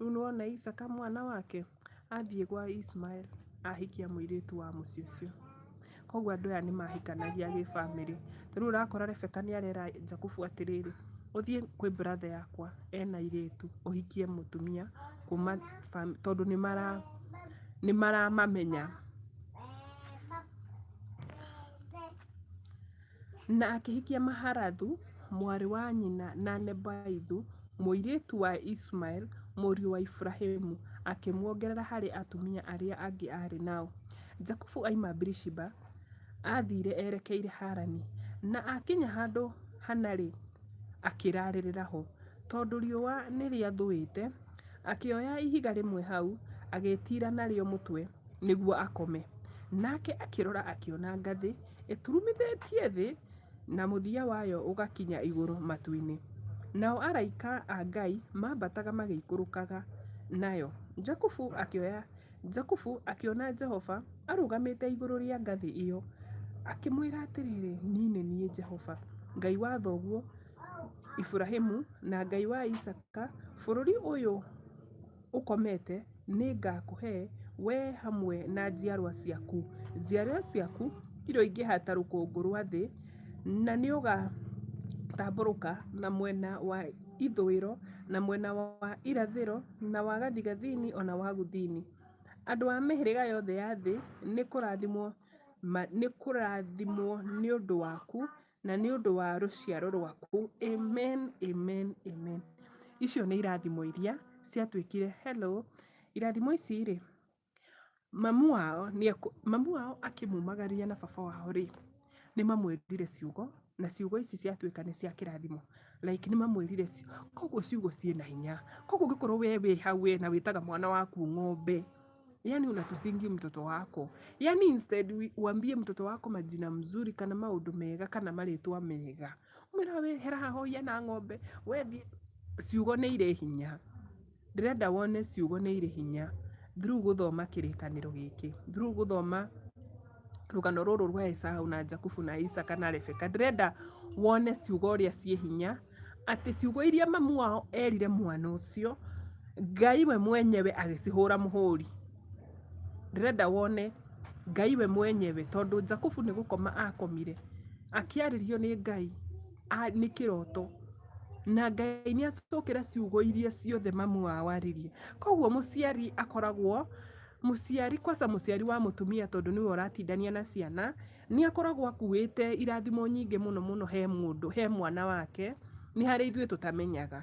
Rĩu nĩwona Isaaka mwana wake athiĩ gwa Ishmael ahikia mũirĩtu wa mũciĩ ũcio. Koguo andũ aya nĩ mahikanagia gĩbamĩrĩ. Ta rĩu ũrakora Rebecca nĩ arera Jakubu atĩrĩrĩ, ũthiĩ kwĩ brother yakwa ena airĩtu ũhikie mũtumia kuma tondũ nĩ maramamenya. Na akĩhikia Mahalathu, mwarĩ wa nyina na Nebaithu, mũirĩtu wa Ishumaeli mũriũ wa Iburahĩmu, akĩmuongerera harĩ atumia arĩa angĩ aarĩ nao. Jakubu oima Birishiba, aathiire erekeire Harani, na aakinya handũ hana-rĩ, akĩraarĩrĩra ho. Tondũ riũa nĩrĩathũĩte, akĩoya ihiga rĩmwe hau, agĩĩtiira narĩo mũtwe nĩguo akome. Nake akĩrora akĩona ngathĩ ĩturumithĩtie thĩ na mũthia wayo ũgakinya igũrũ matu-inĩ, nao araika a Ngai maambataga magĩikũrũkaga nayo. Jakubu akĩoya Jakubu akĩona Jehova arũgamĩte igũrũ rĩa ngathĩ ĩyo, akĩmwĩra atĩrĩ, Niĩ nĩ niĩ Jehova, Ngai wa thoguo Iburahimu na Ngai wa Isaaka. Bũrũri ũyũ ũkomete nĩ ngaakũhe wee hamwe na njiarũa ciaku. Njiarũa ciaku iroingĩha ta rũkũngũ rwa thĩ, na nĩ ũgaatambũrũka na mwena wa ithũĩro, na mwena wa irathĩro, na wa gathigathini, o na wa gũthini. Andũ a mĩhĩrĩga yothe ya thĩ nĩ kũrathimwo nĩ ũndũ waku na nĩ ũndũ wa rũciaro rwaku. Amen, amen, amen. Icio nĩ irathimo iria ciatuĩkire, hello, irathimo ici rĩ, mamu wao nĩ mamu wao akĩmumagaria na baba wao rĩ, nĩ mamwĩrire ciugo na ciugo ici ciatuĩka nĩ cia kĩrathimo. Like nĩ mamwĩrire koguo ciugo ciĩna hinya. Koguo ũngĩkorwo we wĩ hau we na wĩtaga mwana waku ng'ombe, yani unatusingi mtoto wako. Yani instead uambie mtoto wako majina mzuri kana maũndũ mega kana marĩtwa mega, ũmwĩraga we hera haha ũhiana ng'ombe, we thiĩ, ciugo nĩ irĩ hinya. Ndĩrenda wone ciugo nĩ irĩ hinya through gũthoma kĩrĩkanĩro gĩkĩ, through gũthoma. Rũgano rũrũ rwa Esau na Jakubu na Isaka na Rebeka, ndĩrenda wone ciugo ũrĩa ciĩ hinya, atĩ ciugo iria mamu wao erire mwana ũcio, Ngai we mwenyewe agĩcihũra mũhũri. Ndĩrenda wone Ngai we mwenyewe, tondũ Jakubu nĩ gũkoma akomire, akĩarĩrio nĩ Ngai nĩ kĩroto, na Ngai nĩ acokera ciugo iria ciothe mamu wao aririe. Koguo mũciari akoragwo, mũciari kwanza mũciari wa mũtumia tondũ nĩwe ũratindania na ciana, nĩ akoragwo akuĩte irathimo nyingĩ mũno mũno he mũndũ, he mwana wake, nĩ harĩ ithuĩ tũtamenyaga.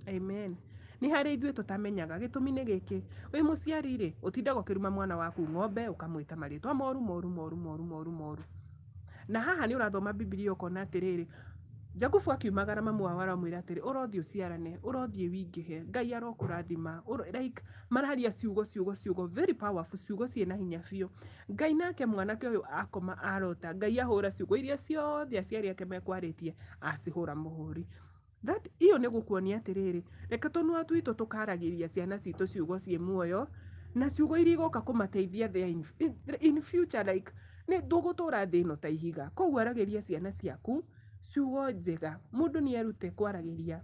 Amen. Nĩ harĩ ithuĩ tũtamenyaga. Gĩtũmi nĩ gĩkĩ, wĩ mũciari rĩ, ũtindaga ũkĩruma mwana waku ng'ombe, ũkamwĩta marĩtwa moru moru moru moru moru moru. Na haha nĩ ũrathoma Bibilia ũkona atĩrĩrĩ, Jakubu akiumagara mamu wao aramwĩra atĩrĩ, ũrothiĩ ũciarane, ũrothiĩ wingĩhe, Ngai arokũrathima. Like mararia ciugo ciugo ciugo very powerful, ciugo ciĩna hinya biũ. Ngai nake mwanake ũyũ akoma arota, Ngai ahũra ciugo iria ciothe aciari ake mekwarĩtie, acihũra mũhũri. That iyo nĩ gũkuonia atĩrĩrĩ, reke tũnua twitũ tũkaragĩria ciana citũ ciugo ciĩ muoyo, na ciugo iria igoka kũmateithia there in future, like nĩ tũgũtũra thĩ ĩno ta ihiga. Koguo aragĩria ciana ciaku ciugo njega. Mũndũ nĩ erute kwaragĩria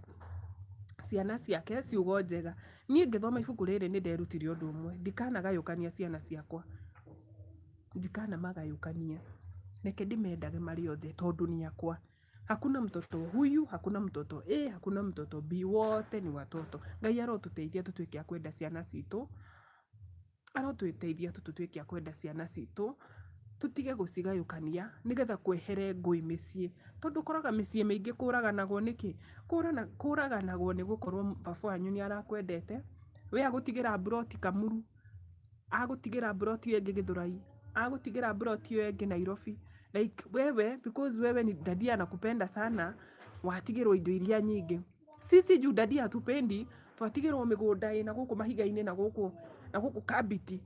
ciana ciake ciugo njega. Niĩ ngĩthoma ibuku rĩrĩ nĩ nderutire ũndũ ũmwe, ndikanagayũkania ciana ciakwa, ndikanamagayũkanie, reke ndĩmendage marĩ othe tondũ nĩ akwa. Hakuna mtoto huyu, hakuna mtoto A, hakuna mtoto B, wote ni watoto. Ngai arotũteithia tũtuĩke a kwenda ciana citũ, arotũteithia tũtuĩke a kwenda ciana citũ, tũtige gũcigayũkania nĩgetha kwehere ngũĩ mĩciĩ. Tondũ ũkoraga mĩciĩ mĩingĩ kũraganagwo nĩkĩ? Kũraganagwo nĩ gũkorwo baba wanyu nĩ arakwendete, we agũtigĩra mburoti Kamuru, agũtigĩra mburoti ĩyo ĩngĩ Gĩthũrai, agũtigĩra mburoti ĩyo ĩngĩ Nairobi. Like wewe, because wewe ni daddy anakupenda sana, watigĩrwo indo iria nyingĩ. Sisi juu daddy hatupendi, twatigĩrwo mĩgũnda ĩna gũkũ mahiga-inĩ na gũkũ Kabiti.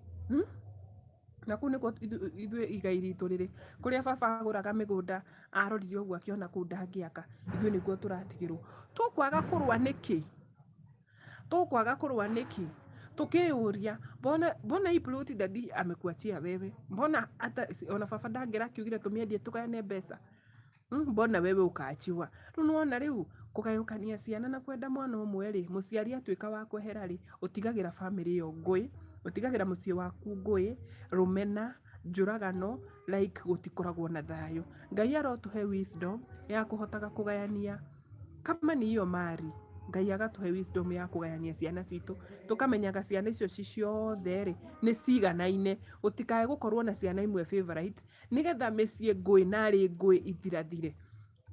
Na kũu nĩkuo ithuĩ igai ritũ rĩrĩ. Kũrĩa baba agũraga mĩgũnda, arorire ũguo akĩona kũu ndangĩaka, ithuĩ nĩkuo tũratigĩrwo. Tũkwaga kũrũa nĩkĩ? Tũkwaga kũrũa nĩkĩ? Tũkĩyũria, mbona mbona hii ploti daddy amekuachia wewe? Mbona hata ona baba ndangĩrakiugire tũmĩendie tũgayane mbeca? Mbona wewe ukaachiwa? Rĩu nĩwona rĩu kũgayũkania ciana na kwenda mwana ũmwe rĩ, mũciari atuĩka wa kwehera rĩ, ũtigagĩra bamĩrĩ ĩyo ngũĩ, ũtigagĩra mũciĩ waku ngũĩ, rũmena, njũragano, like gũtikoragwo na thayũ. Ngai arotũhe wisdom ya kũhotaga kũgayania kama ni hiyo mari. Ngai agatũhe wisdom ya kũgayania ciana citũ, tũkamenyaga ciana icio ci ciothe rĩ, nĩ ciganaine, gũtikae gũkorwo na ciana imwe favorite, nĩgetha mĩciĩ ngũĩ narĩ ngũĩ ithirathire.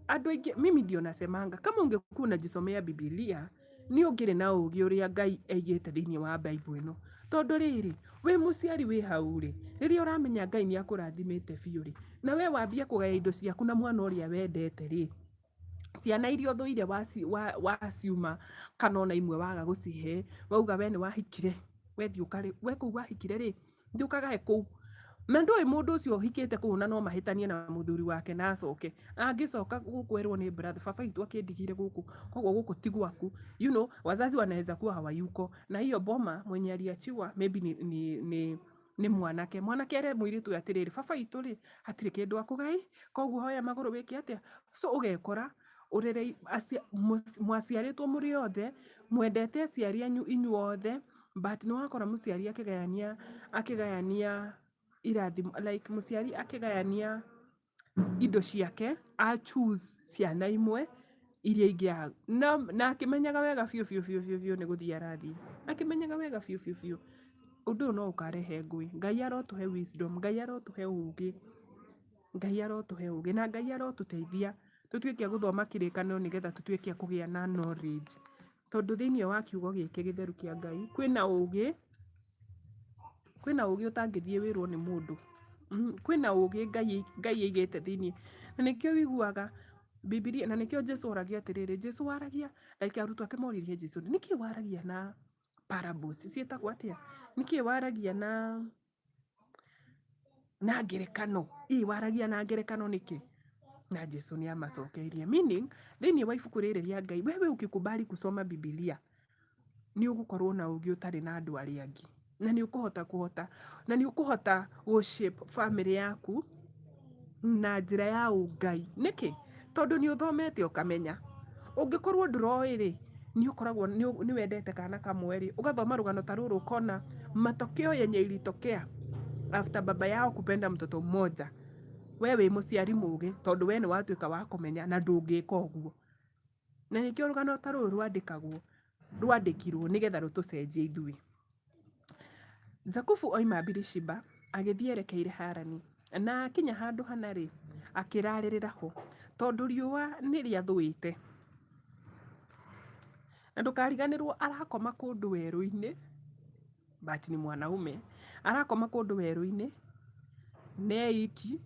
Andũ aingĩ, mimi ndio nasemanga, kama ungekuwa unajisomea Bibilia, nĩ ũngĩrĩ na ũgĩ ũrĩa Ngai aigĩte thĩinĩ wa Bible ĩno. Tondũ rĩrĩ, wĩ mũciari wĩ hau rĩ, rĩrĩa ũramenya Ngai nĩ akũrathimĩte biũ rĩ, na we wambie kũgaya indo ciaku na mwana ũrĩa wendete rĩ, ciana iria ũthũire waciuma kana ona imwe waga gũcihe, wauga we nĩ wahikire, we thiĩ ũkarĩ, we kũu wahikire rĩ, thiĩ ũkagae kũu. Na ndũĩ mũndũ ũcio ũhikĩte kũu na no mahĩtanie na mũthuri wake na acoke. Angĩcoka gũkwerwo nĩ brother, baba witũ akĩndigire gũkũ, koguo gũkũ ti gwaku. Wazazi wanaweza kuwa hawayuko. Na hiyo boma mwenye aliachiwa maybe ni mwanake. Mwanake ere mũirĩtu ũyũ atĩrĩrĩ, baba witũ rĩ, hatirĩ kĩndũ akũgai, koguo hoya magũrũ wĩke atĩa. So ũgekora mwaciarĩtwo mũrĩ othe, mwendete aciari anyu inyuothe, but nĩ wakora mũciari akĩgayania irathimo, like mũciari akĩgayania indo ciake, a choose ciana imwe iria ingĩ na akĩmenyaga wega biũ biũ biũ biũ biũ nĩ gũthiĩ arathiĩ. Akĩmenyaga wega biũ biũ biũ. Ũndũ ũyũ no ũkarehe ngũĩ. Ngai arotũhe wisdom, Ngai arotũhe ũgĩ, Ngai arotũhe ũgĩ, na Ngai arotũteithia tũtuĩke a gũthoma kĩrĩkanĩro nĩgetha tũtuĩke a kũgĩa na knowledge. Tondũ thĩinĩ wa kiugo gĩkĩ gĩtheru kĩa Ngai, kwĩna ũgĩ, kwĩna ũgĩ ũtangĩthiĩ wĩrwo nĩ mũndũ. Kwĩna ũgĩ Ngai aigĩte thĩinĩ. Na nĩkĩo ũiguaga Bibilia, na nĩkĩo Jesũ oragia atĩrĩrĩ, Jesũ waragia, like arutwo ake moririe Jesũ, nĩkĩ waragia na parables, ciĩtagwo atĩa? Nĩkĩ waragia na ngerekano? Ĩ waragia na ngerekano nĩkĩ? Na Jesũ nĩ amacokeirie. Meaning, thĩinĩ wa ibuku rĩrĩ rĩa Ngai, wewe ukikubali kusoma Bibilia, nĩ ũgũkorwo na ũgĩ ũtarĩ na andũ arĩa angĩ. Na nĩ ũkũhota kũhota, na nĩ ũkũhota gũ shape bamĩrĩ yaku na njĩra ya ũngai. Nĩkĩ? Tondũ nĩ ũthomete ũkamenya. Ũngĩkorwo ndũroĩ rĩ, nĩ ũkoragwo nĩ wendete kana kamwe rĩ, ũgathoma rũgano ta rũrũ ũkona matokeo yenye ilitokea after baba yao kupenda mtoto mmoja. We wĩ mũciari mũgĩ tondũ we nĩ watuĩka wa kũmenya na ndũngĩka ũguo. Na nĩkĩo rũgano ta rũrũ rwandĩkagwo, rwandĩkirwo nĩgetha rũtũcenjie ithuĩ. Jakubu oima Birishiba agĩthiĩ erekeire Harani, na akinya handũ hana rĩ, akĩrarĩrĩra ho, tondũ riũa nĩ rĩathũĩte. Na ndũkariganĩrwo arakoma kũndũ werũ-inĩ, but ni mwanaume, arakoma kũndũ werũ-inĩ, na e iki,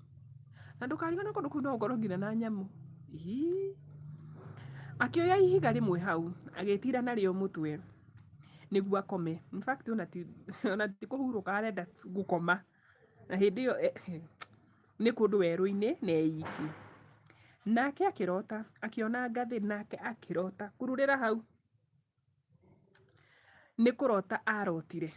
na ndũkariganĩrwo kũndũ kũu no gũkorwo nginya na nyamũ. Ii. Akĩoya ihiga rĩmwe hau, agĩtira narĩo mũtwe nĩguo akome. In fact ona ti ona ti kũhurũka arenda gũkoma. Na hĩndĩ ĩyo nĩ kũndũ werũ-inĩ na e iki. Nake akĩrota, akĩona ngathĩ nake akĩrota, kururĩra hau. Nĩ kũrota arotire.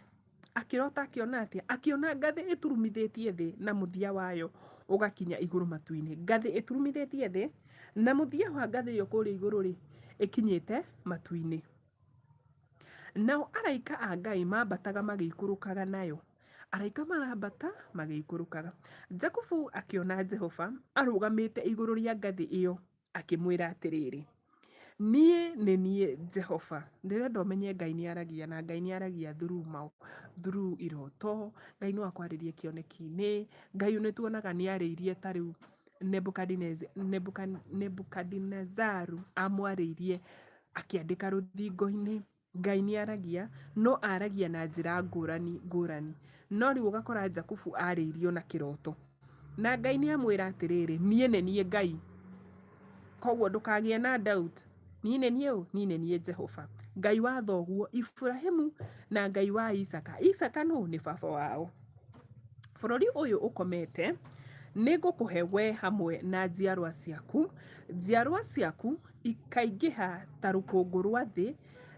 Akĩrota akĩona atĩa? Akĩona ngathĩ ĩturumithĩtie thĩ na mũthia wayo ũgakinya igũrũ matu-inĩ. Ngathĩ ĩturumithĩtie thĩ na mũthia wa ngathĩ ĩyo kũrĩa igũrũ rĩ, ĩkinyĩte matu-inĩ. Nao araika a Ngai mambataga magĩikũrũkaga nayo. Araika marambata magĩikũrũkaga. Jakubu akĩona Jehova arũgamĩte igũrũ rĩa ngathĩ ĩyo akĩmwĩra atĩrĩrĩ, niĩ nĩ niĩ Jehova. Ndĩrenda ũmenye Ngai nĩ aragia na Ngai nĩ aragia through maũ, through iroto, Ngai no akwarĩrie kĩoneki-inĩ, Ngai nĩ tuonaga nĩ arĩirie ta rĩu Nebukadinezaru amwarĩirie akĩandĩka rũthingo-inĩ. Ngai nĩ aragia, no aragia na njĩra ngũrani ngũrani. No rĩu ũgakora Jakubu arĩirio na kĩroto. Na Ngai nĩ amwĩra atĩrĩrĩ, niĩ nĩ niĩ Ngai. Koguo ndũkagĩe na doubt. Niĩ nĩ niĩ ũ? Niĩ nĩ niĩ Jehova. Ngai wa thoguo Iburahimu na Ngai wa Isaka. Isaka nũ? Nĩ baba wao. Bũrũri ũyũ ũkomete nĩ ngũkũhe we hamwe na njiarwa ciaku. Njiarwa ciaku ikaingĩha ta rũkũngũ rwa thĩ,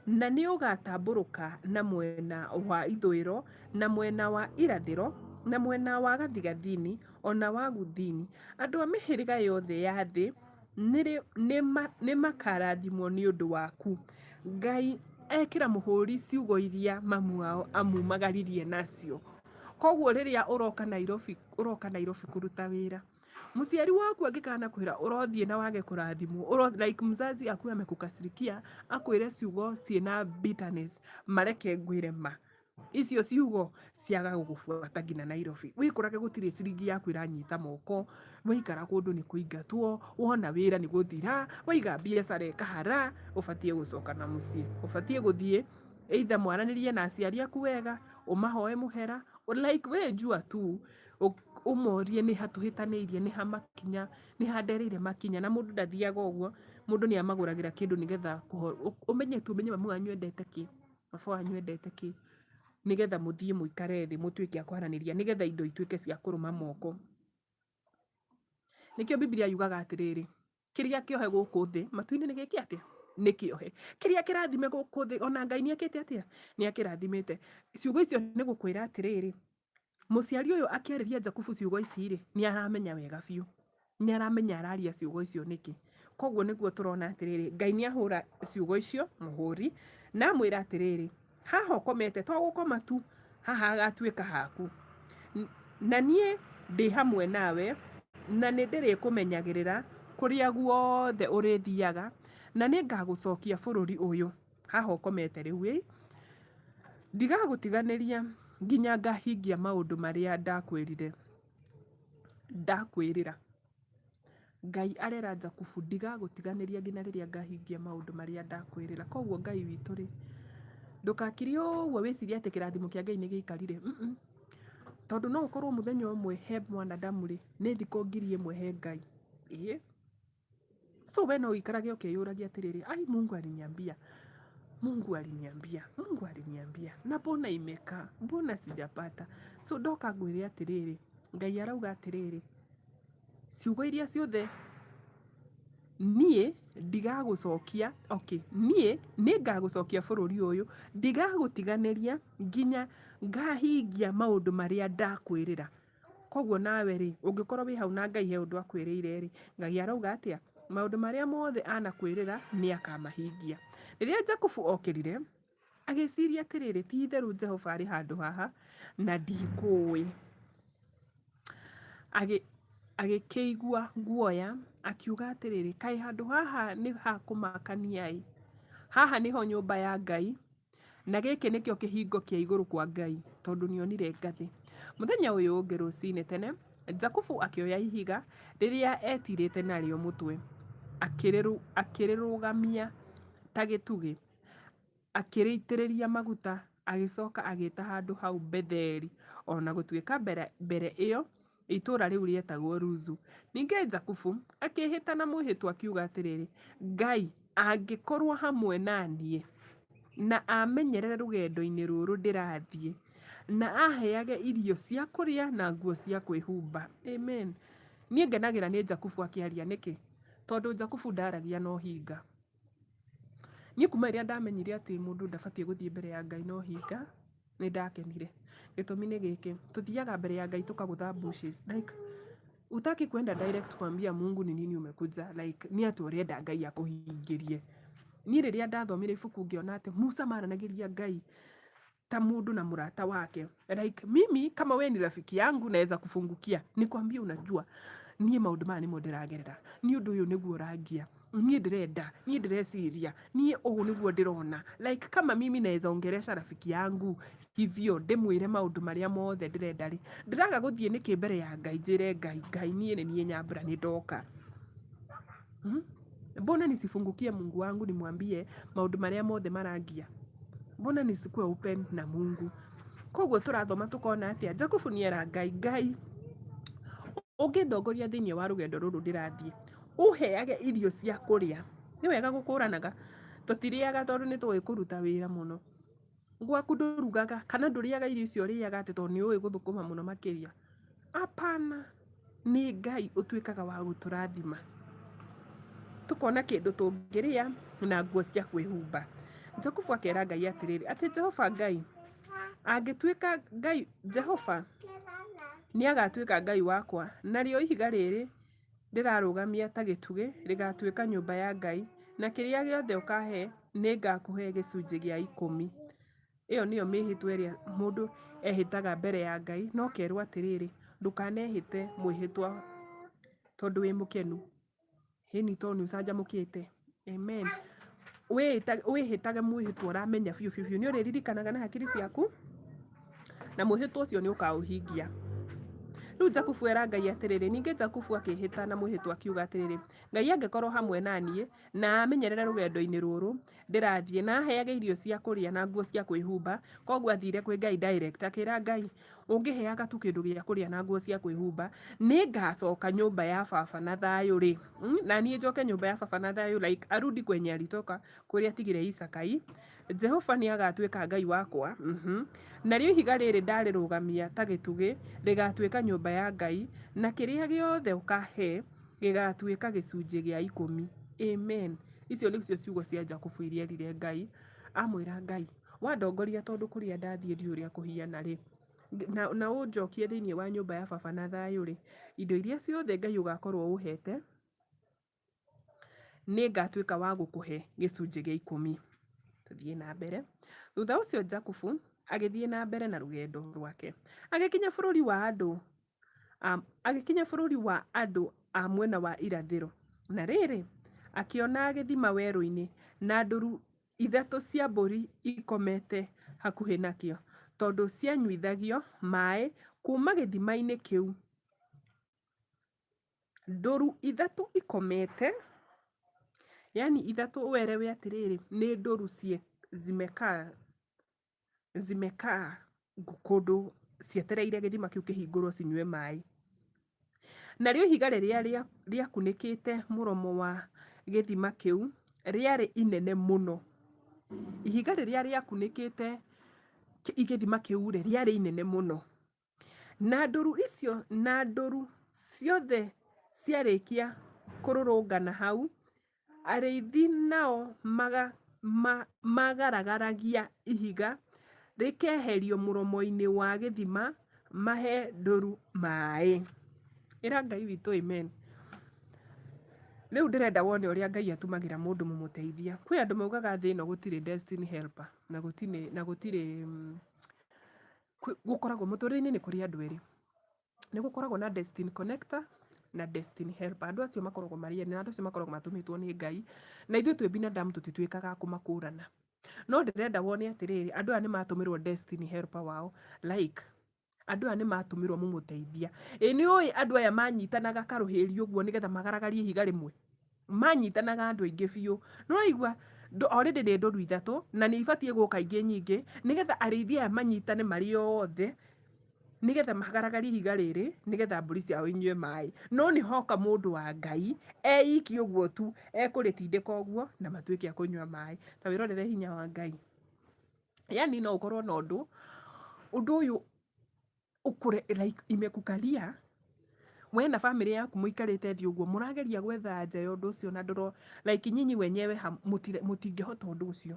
na nĩ ũgaatambũrũka na mwena wa ithũĩro, na mwena wa irathĩro, na mwena wa gathigathini, o na wa gũthini. Andũ a mĩhĩrĩga yothe ya thĩ nĩ makaarathimwo nĩ ũndũ waku. Ngai ekĩra mũhũri ciugo iria mamu wao amumagaririe nacio. Koguo rĩrĩa ũroka Nairobi, ũroka Nairobi kũruta wĩra, Mũciari waku angĩkanakwĩra ũrothiĩ na wage kũrathimwo, like mzazi akuwe amekukasirikia, akwĩre ciugo ciĩna bitterness, mareke ngwĩre ma, icio ciugo ciaga gũgũbuata nginya Nairobi. Wĩkorage gũtirĩ ciringi yaku ĩranyita moko, waikara kũndũ nĩ kũingatwo, wona wĩra nĩ gũthira, waiga biacara ĩkahara, ũbatiĩ gũcoka na mũciĩ. Ũbatiĩ gũthiĩ either mwaranĩrie na aciari aku wega, ũmahoe mũhera, like we jua tu Ũmorie nĩ ha tũhĩtanĩirie, nĩ ha makinya, nĩ ha ndereire makinya, na mũndũ ndathiaga ũguo, mũndũ nĩ amagũragĩra kĩndũ nĩgetha ũmenye tu ũmenye mami wanyu endete kĩ, baba wanyu endete kĩ, nĩgetha mũthiĩ mũikare thĩ mũtuĩke a kwaranĩria, nĩgetha indo ituĩke cia kũrũma moko. Nĩkĩo Bibilia yugaga atĩrĩrĩ, kĩrĩa kĩohe gũkũ thĩ matu-inĩ nĩ gĩke atĩa? Nĩ kĩohe. Kĩrĩa kĩrathime gũkũ thĩ ona Ngai nĩ ekĩte atĩa? Nĩ akĩrathimĩte. Ciugo icio nĩ gũkwĩra atĩrĩrĩ, mũciari ũyũ akĩarĩria Jakubu ciugo ici rĩ, nĩ aramenya wega biũ. Nĩ aramenya araria ciugo icio nĩkĩ. Koguo nĩguo tũrona atĩrĩrĩ, Ngai nĩ ahũra ciugo icio mũhũri, na amwĩra atĩrĩrĩ, haha ũkomete to gũkoma tu, haha hagatuĩka haku. Na niĩ ndĩ hamwe nawe, na nĩ ndĩrĩkũmenyagĩrĩra kũrĩa guothe ũrĩthiaga, na nĩ ngagũcokia bũrũri ũyũ. Haha ũkomete rĩu ĩ, ndigagũtiganĩria nginya ngahingia maũndũ marĩa ndakwĩrire, ndakwĩrĩra. Ngai arera Jakubu ndigagũtiganĩria nginya rĩrĩa ngahingia maũndũ marĩa ndakwĩrĩra. Koguo Ngai witũ rĩ, ndũgakire ũguo wĩcirie atĩ kĩrathimo kĩa Ngai nĩ gĩikarire. Tondũ no ũkorwo mũthenya ũmwe he mwanadamu rĩ, nĩ thikũ 1000 he Ngai. Ĩĩ. So we no ũikarage ũkĩyũragia atĩrĩrĩ, ai Mungu aliniambia, Mungu aliniambia, Mungu aliniambia na mbona imekaa, mbona sijapata. So ndoka ngwĩre atĩrĩrĩ, Ngai arauga atĩrĩrĩ, ciugo iria ciothe niĩ ndigagũcokia, okay, niĩ nĩngagũcokia bũrũri ũyũ, ndigagũtiganĩria nginya Ngahingia maũndũ marĩa ndakwĩrĩra. Koguo nawe rĩ, ũngĩkorwo wĩ hau na Ngai he ũndũ akwĩrĩire rĩ, Ngai arauga atĩa? Maũndũ marĩa mothe anakwĩrĩra nĩ akamahingia. Rĩrĩa Jakubu okĩrire, agĩciria atĩrĩrĩ, ti itherũ Jehova arĩ handũ haha na ndikũĩ. Agĩkĩigua guoya, akiuga atĩrĩrĩ, kaĩ handũ haha nĩ ha kũmakania-ĩ, haha nĩho nyũmba ya Ngai, na gĩkĩ nĩkĩo kĩhingo kĩa igũrũ kwa Ngai, tondũ nĩonire ngathĩ. Mũthenya ũyũ ũngĩ rũcinĩ tene, Jakubu akĩoya ihiga rĩrĩa etirĩte narĩo mũtwe, akĩrĩrũgamia ta gĩtugĩ, akĩrĩitĩrĩria maguta, agĩcoka agĩta handũ hau Betheli, o na gũtuĩka mbere ĩyo itũũra rĩu rĩetagwo Luzu. Ningĩ Jakubu akĩĩhĩta na mwĩhĩtwa akiuga atĩrĩ, Ngai angĩkorũo hamwe na niĩ na amenyerere rũgendo-inĩ rũrũ ndĩrathiĩ, na aheage irio cia kũrĩa na nguo cia kwĩhumba. Amen. Niĩ ngenagĩra nĩ Jakubu akĩaria nĩkĩ? Tondũ Jakubu ndaragia na ũhinga. Niĩ kuma rĩrĩa ndamenyire atĩ mũndũ ndabatiĩ gũthiĩ mbere ya Ngai na ũhinga, nĩ ndakenire. Gĩtũmi nĩ gĩkĩ, tũthiaga mbere ya Ngai tũkagũtha bushes like hutaki kwenda direct kuambia Mungu ni nini umekuja like nĩ atĩ ũrenda Ngai akũhingĩrie. Niĩ rĩrĩa ndathomire ibuku ngĩona atĩ Musa maranagĩria Ngai ta mũndũ na mũrata wake. Like mimi kama we ni rafiki yangu naweza kufungukia nikwambie, unajua niĩ maũndũ maya nĩmo ndĩragerera, niĩ ũndũ ũyũ nĩguo ũrangia, niĩ ndĩrenda, niĩ ndĩreciria, niĩ ũũ nĩguo ndĩrona. Like kama mimi naweza ongelesha rafiki yangu hivyo ndĩmwĩre maũndũ marĩa mothe ndĩrenda rĩ, ndĩraga gũthiĩ nĩkĩ mbere ya Ngai njĩre Ngai, Ngai niĩ nĩ niĩ Nyambura nĩ ndoka. Hmm? Mbona nisifungukie Mungu wangu nimwambie maũndũ marĩa mothe marangia? Mbona nisikuwe open na Mungu? Koguo tũrathoma tũkona atĩa? Jakubu nĩera Ngai, Ngai ũngĩndongoria thĩinĩ wa rũgendo rũrũ ndĩrathiĩ, ũheage irio cia kũrĩa. Nĩ wega gũkũranaga, tũtirĩaga tondũ nĩ tũĩ kũruta wĩra mũno. Gwaku ndũrugaga kana ndũrĩaga irio icio ũrĩaga atĩ tondũ nĩ ũĩ gũthũkũma mũno makĩria. Hapana, nĩ Ngai ũtuĩkaga wa gũtũrathima. Tũkona kĩndũ tũngĩrĩa na nguo cia kwĩhumba. Jakubu akera Ngai atĩrĩrĩ, atĩ Jehova Ngai angĩtuĩka Ngai, Jehova nĩ agatuĩka Ngai wakwa, narĩo ihiga rĩrĩ ndĩrarũgamia ta gĩtugĩ rĩgatuĩka nyũmba ya Ngai, na kĩrĩa gĩothe ũkahe nĩ ngakũhe gĩcunjĩ gĩa ikũmi. Ĩyo nĩyo mĩhĩtwa ĩrĩa mũndũ ehĩtaga mbere ya Ngai, na ũkerwo atĩrĩrĩ, ndũkanehĩte mwĩhĩtwa tondũ wĩ mũkenu, ĩni tondũ nĩ ũcanjamũkĩte. Amen. Wĩhĩtage mwĩhĩtwa ũramenya biũ biũ biũ, nĩ ũrĩririkanaga na hakiri ciaku, na mwĩhĩtwa ũcio nĩ ũkaũhingia. Rĩu Jakubu era Ngai atĩrĩrĩ, ningĩ Jakubu akĩĩhĩta na mwĩhĩtwa akiuga atĩrĩrĩ, Ngai angĩkorwo hamwe na niĩ, na amenyerere rũgendo-inĩ rũrũ ndĩrathiĩ, na aheage irio cia kũrĩa na nguo cia kwĩhumba, koguo athire kwĩ Ngai direct, akĩra Ngai, ũngĩheaga tu kĩndũ gĩa kũrĩa na nguo cia kwĩhumba, nĩ ngacoka nyũmba ya baba na thayũ rĩ, na niĩ njoke nyũmba ya baba na thayũ, like arudi kwenye alitoka, kũrĩa atigire Isaka i, Jehova nĩ agatuĩka Ngai wakwa, narĩo ihiga rĩrĩ ndarĩrũgamia ta gĩtugĩ, rĩgatuĩka nyũmba ya Ngai, na kĩrĩa gĩothe ũkahe gĩgatuĩka gĩcunjĩ gĩa ikũmi. Amen. Icio nĩcio ciugo cia Jakubu iria erire Ngai, amwĩra Ngai, wandongoria tondũ kũrĩa ndathiĩ ndiũĩ ũrĩa kũhiana rĩ, na ũnjokie thĩinĩ wa nyũmba ya baba na thayũ rĩ, indo iria ciothe Ngai ũgakorwo ũhete, nĩ ngatuĩka wa gũkũhe gĩcunjĩ gĩa ikũmi. Tũthiĩ na mbere. Thutha ũcio Jakubu agĩthiĩ na mbere na rũgendo rwake, agĩkinya bũrũri wa andũ agĩkinya bũrũri wa andũ a mwena wa irathĩro. Na rĩrĩ, akĩona gĩthima werũ-inĩ, na ndũru ithatũ cia mbũri ikomete hakuhĩ nakĩo, tondũ cianyuithagio maĩ kuuma gĩthima-inĩ kĩu. Ndũru ithatũ ikomete, yaani ithatũ ũerewe atĩrĩrĩ, nĩ ndũru zimekaa zimekaa kũndũ cietereire gĩthima kĩu kĩhingũrwo cinyue maĩ. Narĩo ihiga rĩrĩa rĩakunĩkĩte mũromo wa gĩthima kĩu rĩarĩ inene mũno. Ihiga rĩrĩa rĩakunĩkĩte gĩthima kĩu-rĩ, rĩarĩ inene mũno. Na ndũru icio na ndũru ciothe ciarĩkia kũrũrũngana hau, arĩithi nao magaragaragia ihiga rĩkeherio mũromo-inĩ wa gĩthima mahe ndũru maĩ. Ĩra Ngai witũ amen. Rĩu ndĩrenda wone ũrĩa Ngai atũmagĩra mũndũ mũmũteithia. Kwĩ andũ maugaga thĩ ĩno gũtirĩ destiny helper na gũtirĩ na gũtirĩ gũkoragwo mũtũrĩre-inĩ nĩ kũrĩ andũ erĩ. Nĩ gũkoragwo na destiny connector na destiny helper. Andũ acio makoragwo marĩ erĩ na andũ acio makoragwo matũmĩtwo nĩ Ngai. Na ithuĩ twĩ binadamu tũtituĩkaga a kũmakũrana. No ndĩrenda wone atĩrĩrĩ, andũ aya nĩ matũmĩrwo destiny helper wao like andũ aya nĩ matũmĩrwo mũmũteithia. Ĩ nĩ ũĩ andũ aya manyitanaga karũhĩri ũguo nĩgetha magaragarie ihiga rĩmwe? Manyitanaga andũ aingĩ biũ. Nĩ ũraigua already nĩ ndũru ithatũ na nĩ ibatiĩ gũka ingĩ nyingĩ nĩgetha arĩithi aya manyitane marĩ othe nĩgetha magaragarie ihiga rĩrĩ nĩgetha mbũri ciao inyue maĩ. No nĩ hoka mũndũ wa Ngai eiki ũguo tu ekũrĩtindĩka ũguo na matuĩke a kũnyua maĩ. Ta wĩrorere hinya wa Ngai. Yaani no ũkorwo na ũndũ, ũndũ ũyũ ũkũre like imekukalia we na bamĩrĩ yaku mũikarĩte thĩ ũguo mũrageria gwetha anja ya ũndũ ũcio na ndũro like nyinyi wenyewe mũtingĩhota ũndũ ũcio.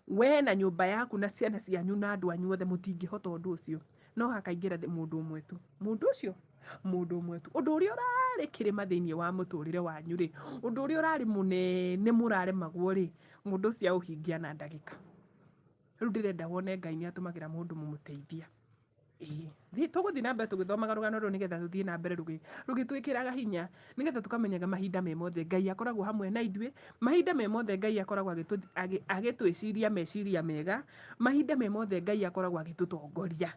We na nyũmba yaku na ciana cianyu na andũ anyu othe mũtingĩhota ũndũ ũcio. No hakaingĩra mũndũ ũmwe tu. Mũndũ ũcio? Mũndũ ũmwe tu. Ũndũ ũrĩa ũrarĩ kĩrĩma thĩinĩ wa mũtũrĩre wanyu rĩ, ũndũ ũrĩa ũrarĩ mũnene mũraremagwo rĩ, mũndũ ũcio aũhingia na ndagĩka. Rĩu ndĩrenda wone Ngai nĩ atũmagĩra mũndũ mũmũteithia. Ĩĩ, tũgũthiĩ na mbere tũgĩthomaga rũgano rũrũ nĩgetha tũthiĩ na mbere rũgĩtwĩkĩraga hinya, nĩgetha tũkamenyaga mahinda me mothe Ngai akoragwo hamwe na ithuĩ, mahinda me mothe Ngai akoragwo agĩtwĩciria meciria mega, mahinda me mothe Ngai akoragwo agĩtũtongoria.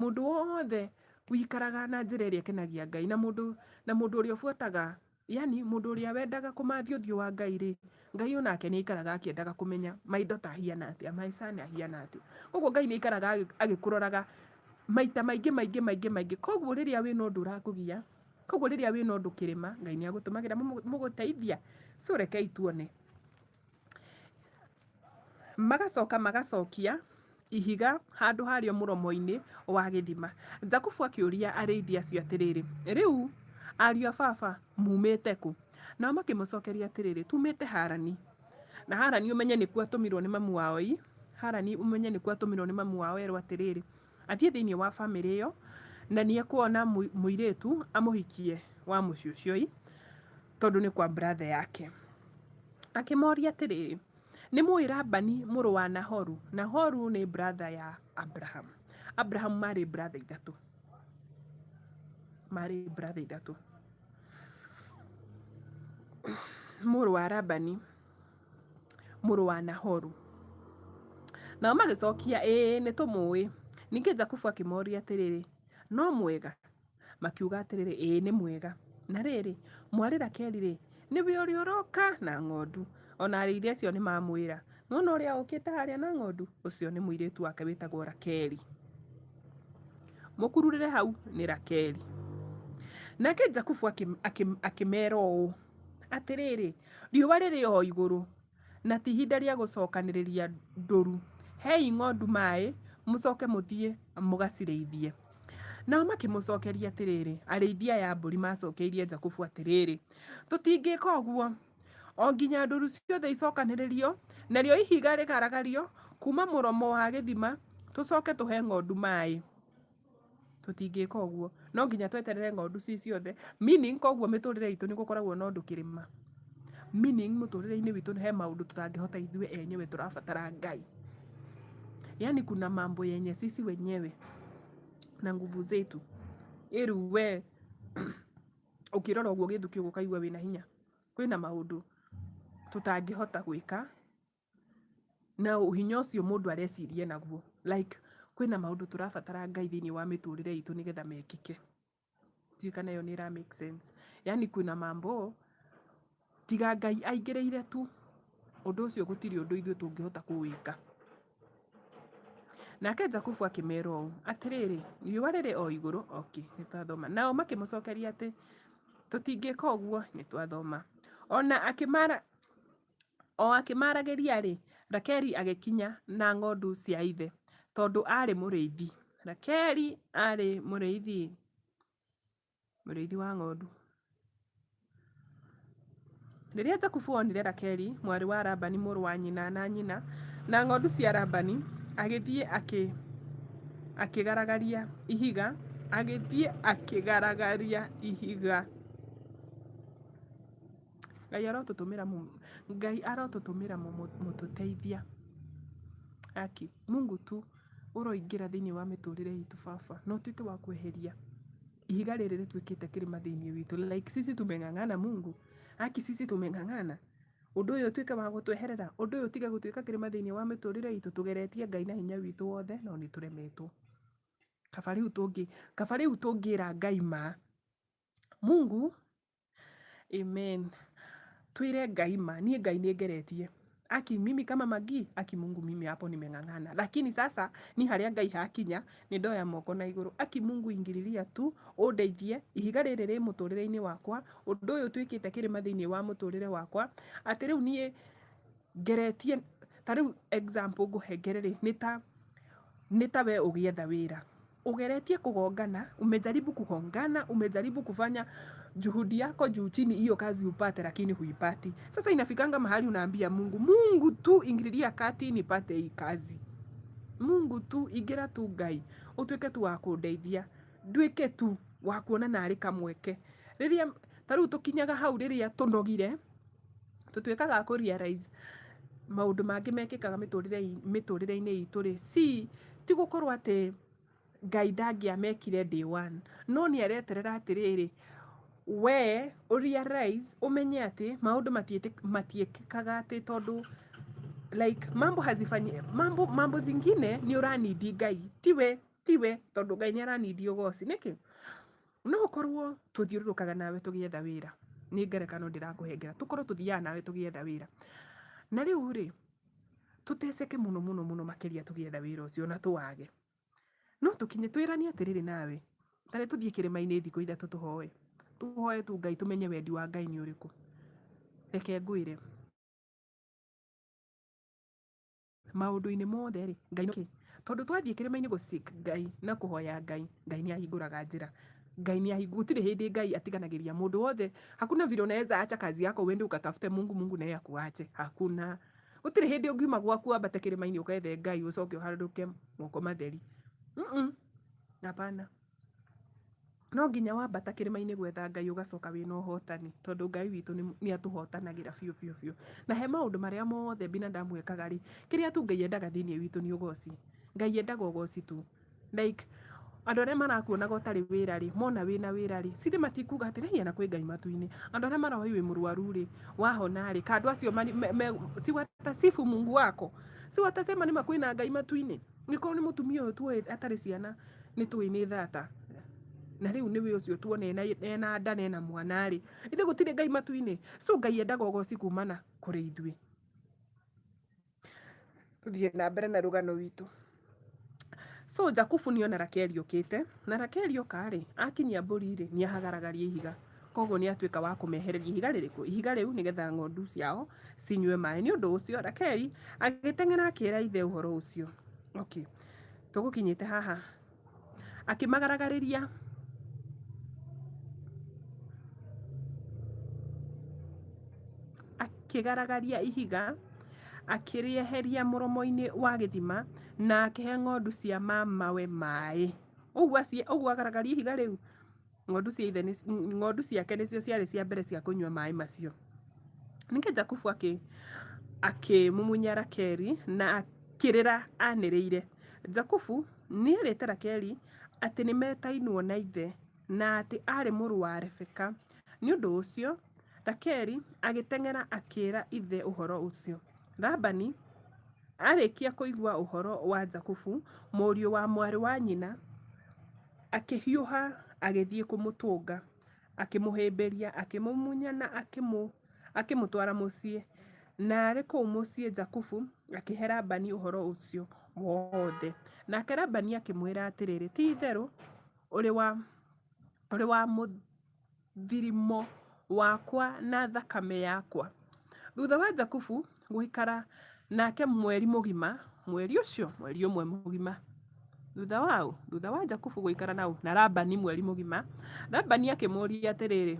Mũndũ wothe wĩikaraga na njĩra ĩrĩa ĩkenagia Ngai na mũndũ na mũndũ ũrĩa ũbuataga yaani mũndũ ũrĩa wendaga kũmathia ũthiũ wa Ngai rĩ, Ngai onake nĩ aikaraga akĩendaga kũmenya my daughter ahiana atĩa, my son ahiana atĩa. Koguo Ngai nĩ aikaraga agĩkũroraga maita maingĩ maingĩ maingĩ maingĩ. Koguo rĩrĩa wĩna ũndũ ũrakũgia, koguo rĩrĩa wĩna ũndũ kĩrĩma, Ngai nĩ agũtũmagĩra mũgũteithia. So rekei tuone. Magacoka magacokia ihiga handũ harĩo mũromo-inĩ wa gĩthima. Jakubu akĩũria arĩithi acio atĩrĩrĩ, Rĩu, ariũ a baba, muumĩte kũ? Nao makĩmũcokeria atĩrĩrĩ, Tuumĩte Harani. Na Harani ũmenye nĩkuo atũmirwo nĩ mamu wao ĩ, Harani ũmenye nĩkuo atũmirwo nĩ mamu wao erwo atĩrĩrĩ, athiĩ thĩinĩ wa bamĩrĩ ĩyo na nĩ ekuona mũirĩtu amũhikie wa mũciĩ ũcio ĩ, tondũ nĩ kwa brother yake. Akĩmoria atĩrĩrĩ, Nĩ mũĩ Labani mũrũ wa Nahoru? Nahoru nĩ brother ya Abraham. Abraham marĩ brother ithatũ. Marĩ brother ithatũ. Mũrũ wa Labani, mũrũ wa Nahoru. Nao magĩcokia, ĩĩ nĩ tũmũĩ. Ningĩ Jakubu akĩmoria atĩrĩrĩ, No mwega? Makiuga atĩrĩrĩ, Ĩĩ nĩ mwega. Na rĩrĩ, mwarĩ Rakeli-rĩ, nĩwe ũrĩa ũroka na ng'ondu. O na arĩithi acio nĩ mamwĩra, Nĩwona ũrĩa ũkĩte harĩa na ng'ondu? Ũcio nĩ mũirĩtu wake wĩtagwo Rakeli. Mũkururĩre hau nĩ Rakeli. Nake Jakubu akĩmera ũũ, Atĩrĩrĩ, riũa rĩrĩ o igũrũ, na ti ihinda rĩa gũcokanĩrĩria ndũru. Hei ng'ondu maĩ, mũcoke mũthiĩ mũgacirĩithie. Nao makĩmũcokeria atĩrĩrĩ, arĩithi aya a mbũri maacokeirie Jakubu atĩrĩrĩ, Tũtingĩka ũguo, o nginya ndũru ciothe icokanĩrĩrio, narĩo ihiga rĩgaragario kuuma mũromo wa gĩthima, tũcoke tũhe ng'ondu maĩ. Tũtingĩka ũguo, no nginya tweterere ng'ondu ci ciothe, meaning koguo mĩtũrĩre itũ nĩ gũkoragwo na ũndũ kĩrĩma, meaning mũtũrĩre-inĩ witũ he maũndũ tũtangĩhota ithuĩ enyewe tũrabatara Ngai. Yaani kuna mambo yenye sisi wenyewe na nguvu zetu. Ĩrĩu we ũkĩrora ũguo gĩthukĩ ũguo ũkaigua wĩna hinya, kwĩna maũndũ tũtangĩhota gwĩka na hinya ũcio mũndũ areciria naguo like kwĩna maũndũ tũrabatara Ngai thĩinĩ wa mĩtũrĩre itũ nĩgetha mekĩke. Ndiũĩ kana ĩyo nĩ ĩra make sense. Yaani kwĩna mambo tiga Ngai aingĩrĩire tu, ũndũ ũcio gũtirĩ ũndũ ithuĩ tũngĩhota kũwĩka. Nake Jakubu akĩmera ũũ, Atĩrĩrĩ, riũa rĩrĩ o igũrũ. Okay, nĩ twathoma. Nao makĩmũcokeria atĩ, Tũtingĩka ũguo, nĩ twathoma. O na akĩmara O akĩmaaragĩria-rĩ, Rakeli agĩkinya na ng'ondu cia ithe, tondũ aarĩ mũrĩithi. Rakeli aarĩ mũrĩithi, mũrĩithi wa ng'ondu. Rĩrĩa Jakubu onire Rakeli, mwarĩ wa Labani mũrũ wa nyina na nyina, na ng'ondu cia Labani, Agĩthiĩ akĩgaragaria ihiga, agĩthiĩ akĩgaragaria ihiga. Ngai arotũtũmĩra Ngai arotũtũmĩra mũtũteithia. Aki, Mungu tu ũroingĩra thĩinĩ wa mĩtũrĩre itũ baba, na ũtuĩke wa kweheria ihiga rĩrĩ rĩtuĩkĩte kĩrĩma thĩinĩ witũ. Like sisi tumeng'ang'ana Mungu. Aki sisi tumeng'ang'ana. Ũndũ ũyũ ũtuĩke wa gũtweherera, ũndũ ũyũ ũtige gũtuĩka kĩrĩma thĩinĩ wa mĩtũrĩre itũ, tũgeretie Ngai na hinya witũ wothe no nĩ tũremetwo. Kaba rĩu tũngĩ, kaba rĩu tũngĩra Ngai ma. Mungu, amen. Twĩre Ngai ma, niĩ Ngai nĩ ngeretie. Aki mimi kama Maggie, aki Mungu mimi hapo nimeng'ang'ana. Lakini sasa ni harĩa Ngai hakinya, nĩ ndoya moko na igũrũ. Aki Mungu ingililia tu, ũndeithie, ihiga rĩrĩ rĩ mũtũrĩre-inĩ wakwa, ũndũ ũyũ ũtuĩkĩte kĩrĩma thĩinĩ wa mũtũrĩre wakwa, atĩ rĩu niĩ ngeretie, ta rĩu example ngũhengere rĩ, nĩ ta nĩ ta we ũgĩetha wĩra. Ũgeretie kũgongana, umejaribu kuhongana, umejaribu kufanya juhudi yako juu chini hiyo kazi upate, lakini huipati. Sasa inafikanga mahali unaambia Mungu, Mungu tu ingililia kati nipate hii kazi. Mungu tu ingĩra tu Ngai ũtuĩke tu wa kũndeithia nduĩke tu wa kuona narĩ kamweke. Rĩrĩa ta rĩu tũkinyaga hau rĩrĩa tũnogire, tũtuĩkaga a kũ realize maũndũ mangĩ mekĩkaga mĩtũrĩre-inĩ itũ rĩ, si ti gũkorwo atĩ Ngai ndangĩamekire day one, no nĩ areterera atĩrĩrĩ, we ũ realize ũmenye atĩ maũndũ matiĩkĩkaga atĩ tondũ like mambo hazifanyi mambo, mambo zingine nĩ ũranindi Ngai tiwe tiwe tondũ Ngai nĩ aranindi ũgoci nĩkĩ? No ũkorwo tũthiũrũrũkaga nawe tũgĩetha wĩra, nĩ ngerekano ndĩrakũhengera, tũkorwo tũthiaga nawe tũgĩetha wĩra, na rĩu rĩ tũteceke mũno mũno mũno makĩria tũgĩetha wĩra ũcio na tũwage. No tũkinye twĩrane atĩrĩrĩ nawe, ta rĩ tũthiĩ kĩrĩma-inĩ thikũ ithatũ tũhoe, tũhoe tu Ngai tũmenye wendi wa Ngai nĩ ũrĩkũ. Reke ngwĩre, maũndũ-inĩ mothe rĩ, Ngai nĩ tondũ twathiĩ kĩrĩma-inĩ gũ seek Ngai na kũhoya Ngai, Ngai nĩ ahingũraga njĩra. Ngai nĩ ahingũraga, gũtirĩ hĩndĩ Ngai atiganagĩria mũndũ wothe. Hakuna vile unaweza acha kazi yako uende ukatafute Mungu, Mungu naye akuache. Hakuna. Gũtirĩ hĩndĩ ũngiuma gwaku wambate kĩrĩma-inĩ ũkethe Ngai ũcoke ũharũrũke moko matheri. Hapana. No nginya wambata kĩrĩma-inĩ gwetha Ngai ũgacoka wĩna ũhotani tondũ Ngai witũ nĩ atũhotanagĩra biũ biũ biũ. Na he maũndũ marĩa mothe binadamu ekaga rĩ, kĩrĩa tu Ngai endaga thĩinĩ witũ nĩ ũgoci. Ngai endaga ũgoci tu. Like andũ arĩa marakuonaga ũtarĩ wĩra rĩ, mona wĩna wĩra rĩ, cithi matikuga atĩ haiya na kwĩ Ngai matu-inĩ. Andũ arĩa maroĩ wĩ mũrwaru rĩ, wahona rĩ, ka andũ acio si watasifu Mungu wako? Si watasema nĩma kwĩna Ngai matu-inĩ? Nĩkorwo nĩ mũtumia ũyũ tuoĩ atarĩ ciana nĩ tũĩ nĩ thata. Na rĩu nĩwe ũcio tuona ena nda na ena mwana rĩ, ithe gũtirĩ Ngai matu-inĩ? So Ngai endaga ũgoci kumana kũrĩ ithuĩ. Tũthiĩ na mbere na rũgano rwitũ. So Jakubu nĩ ona Rakeli okĩte, na Rakeli oka rĩ, akinyia mbũri rĩ, nĩ ahagaragaria ihiga. Koguo nĩ atuĩka wa kũmehereria ihiga rĩrĩkũ? Ihiga rĩu nĩgetha ng'ondu ciao cinyue maĩ. Nĩ ũndũ ũcio Rakeli agĩteng'era akĩra ithe ũhoro ũcio. Okay, tũgũkinyĩte haha. Akĩmagaragarĩria akĩgaragaria ihiga, akĩrĩeheria mũromo-inĩ wa gĩthima, na akĩhe ng'ondu cia mamawe maĩ. Ũguo ũguo agaragaria ihiga rĩu, ng'ondu cia ithe ng'ondu ciake nĩcio ciarĩ cia mbere cia kũnyua maĩ macio. Ningĩ Jakubu akĩmumunya Rakeli na akĩrĩra anĩrĩire. Jakubu nĩerĩte Rakeli atĩ nĩmetainwo na ithe na atĩ aarĩ mũrũ wa Rebeka. Nĩ ũndũ ũcio Rakeli agĩteng'era akĩĩra ithe ũhoro ũcio. Labani aarĩkia kũigua ũhoro wa Jakubu, mũriũ wa mwarĩ wa nyina, akĩhiũha agĩthiĩ kũmũtũnga, akĩmũhĩmbĩria, akĩmũmumunya na akĩmũtwara mũciĩ. Na arĩ kũu mũciĩ Jakubu akĩhe Labani ũhoro ũcio wothe. Nake Labani akĩmwĩra atĩrĩrĩ, ti-itherũ ũrĩ wa ũrĩ wa mũthirimo wakwa na thakame yakwa. Thutha wa Jakubu gũikara nake mweri mũgima, mweri ũcio, mweri ũmwe mũgima. Thutha wa ũ? Thutha wa Jakubu gũikara na ũ? Na Labani mweri mũgima, Labani akĩmũũria atĩrĩrĩ,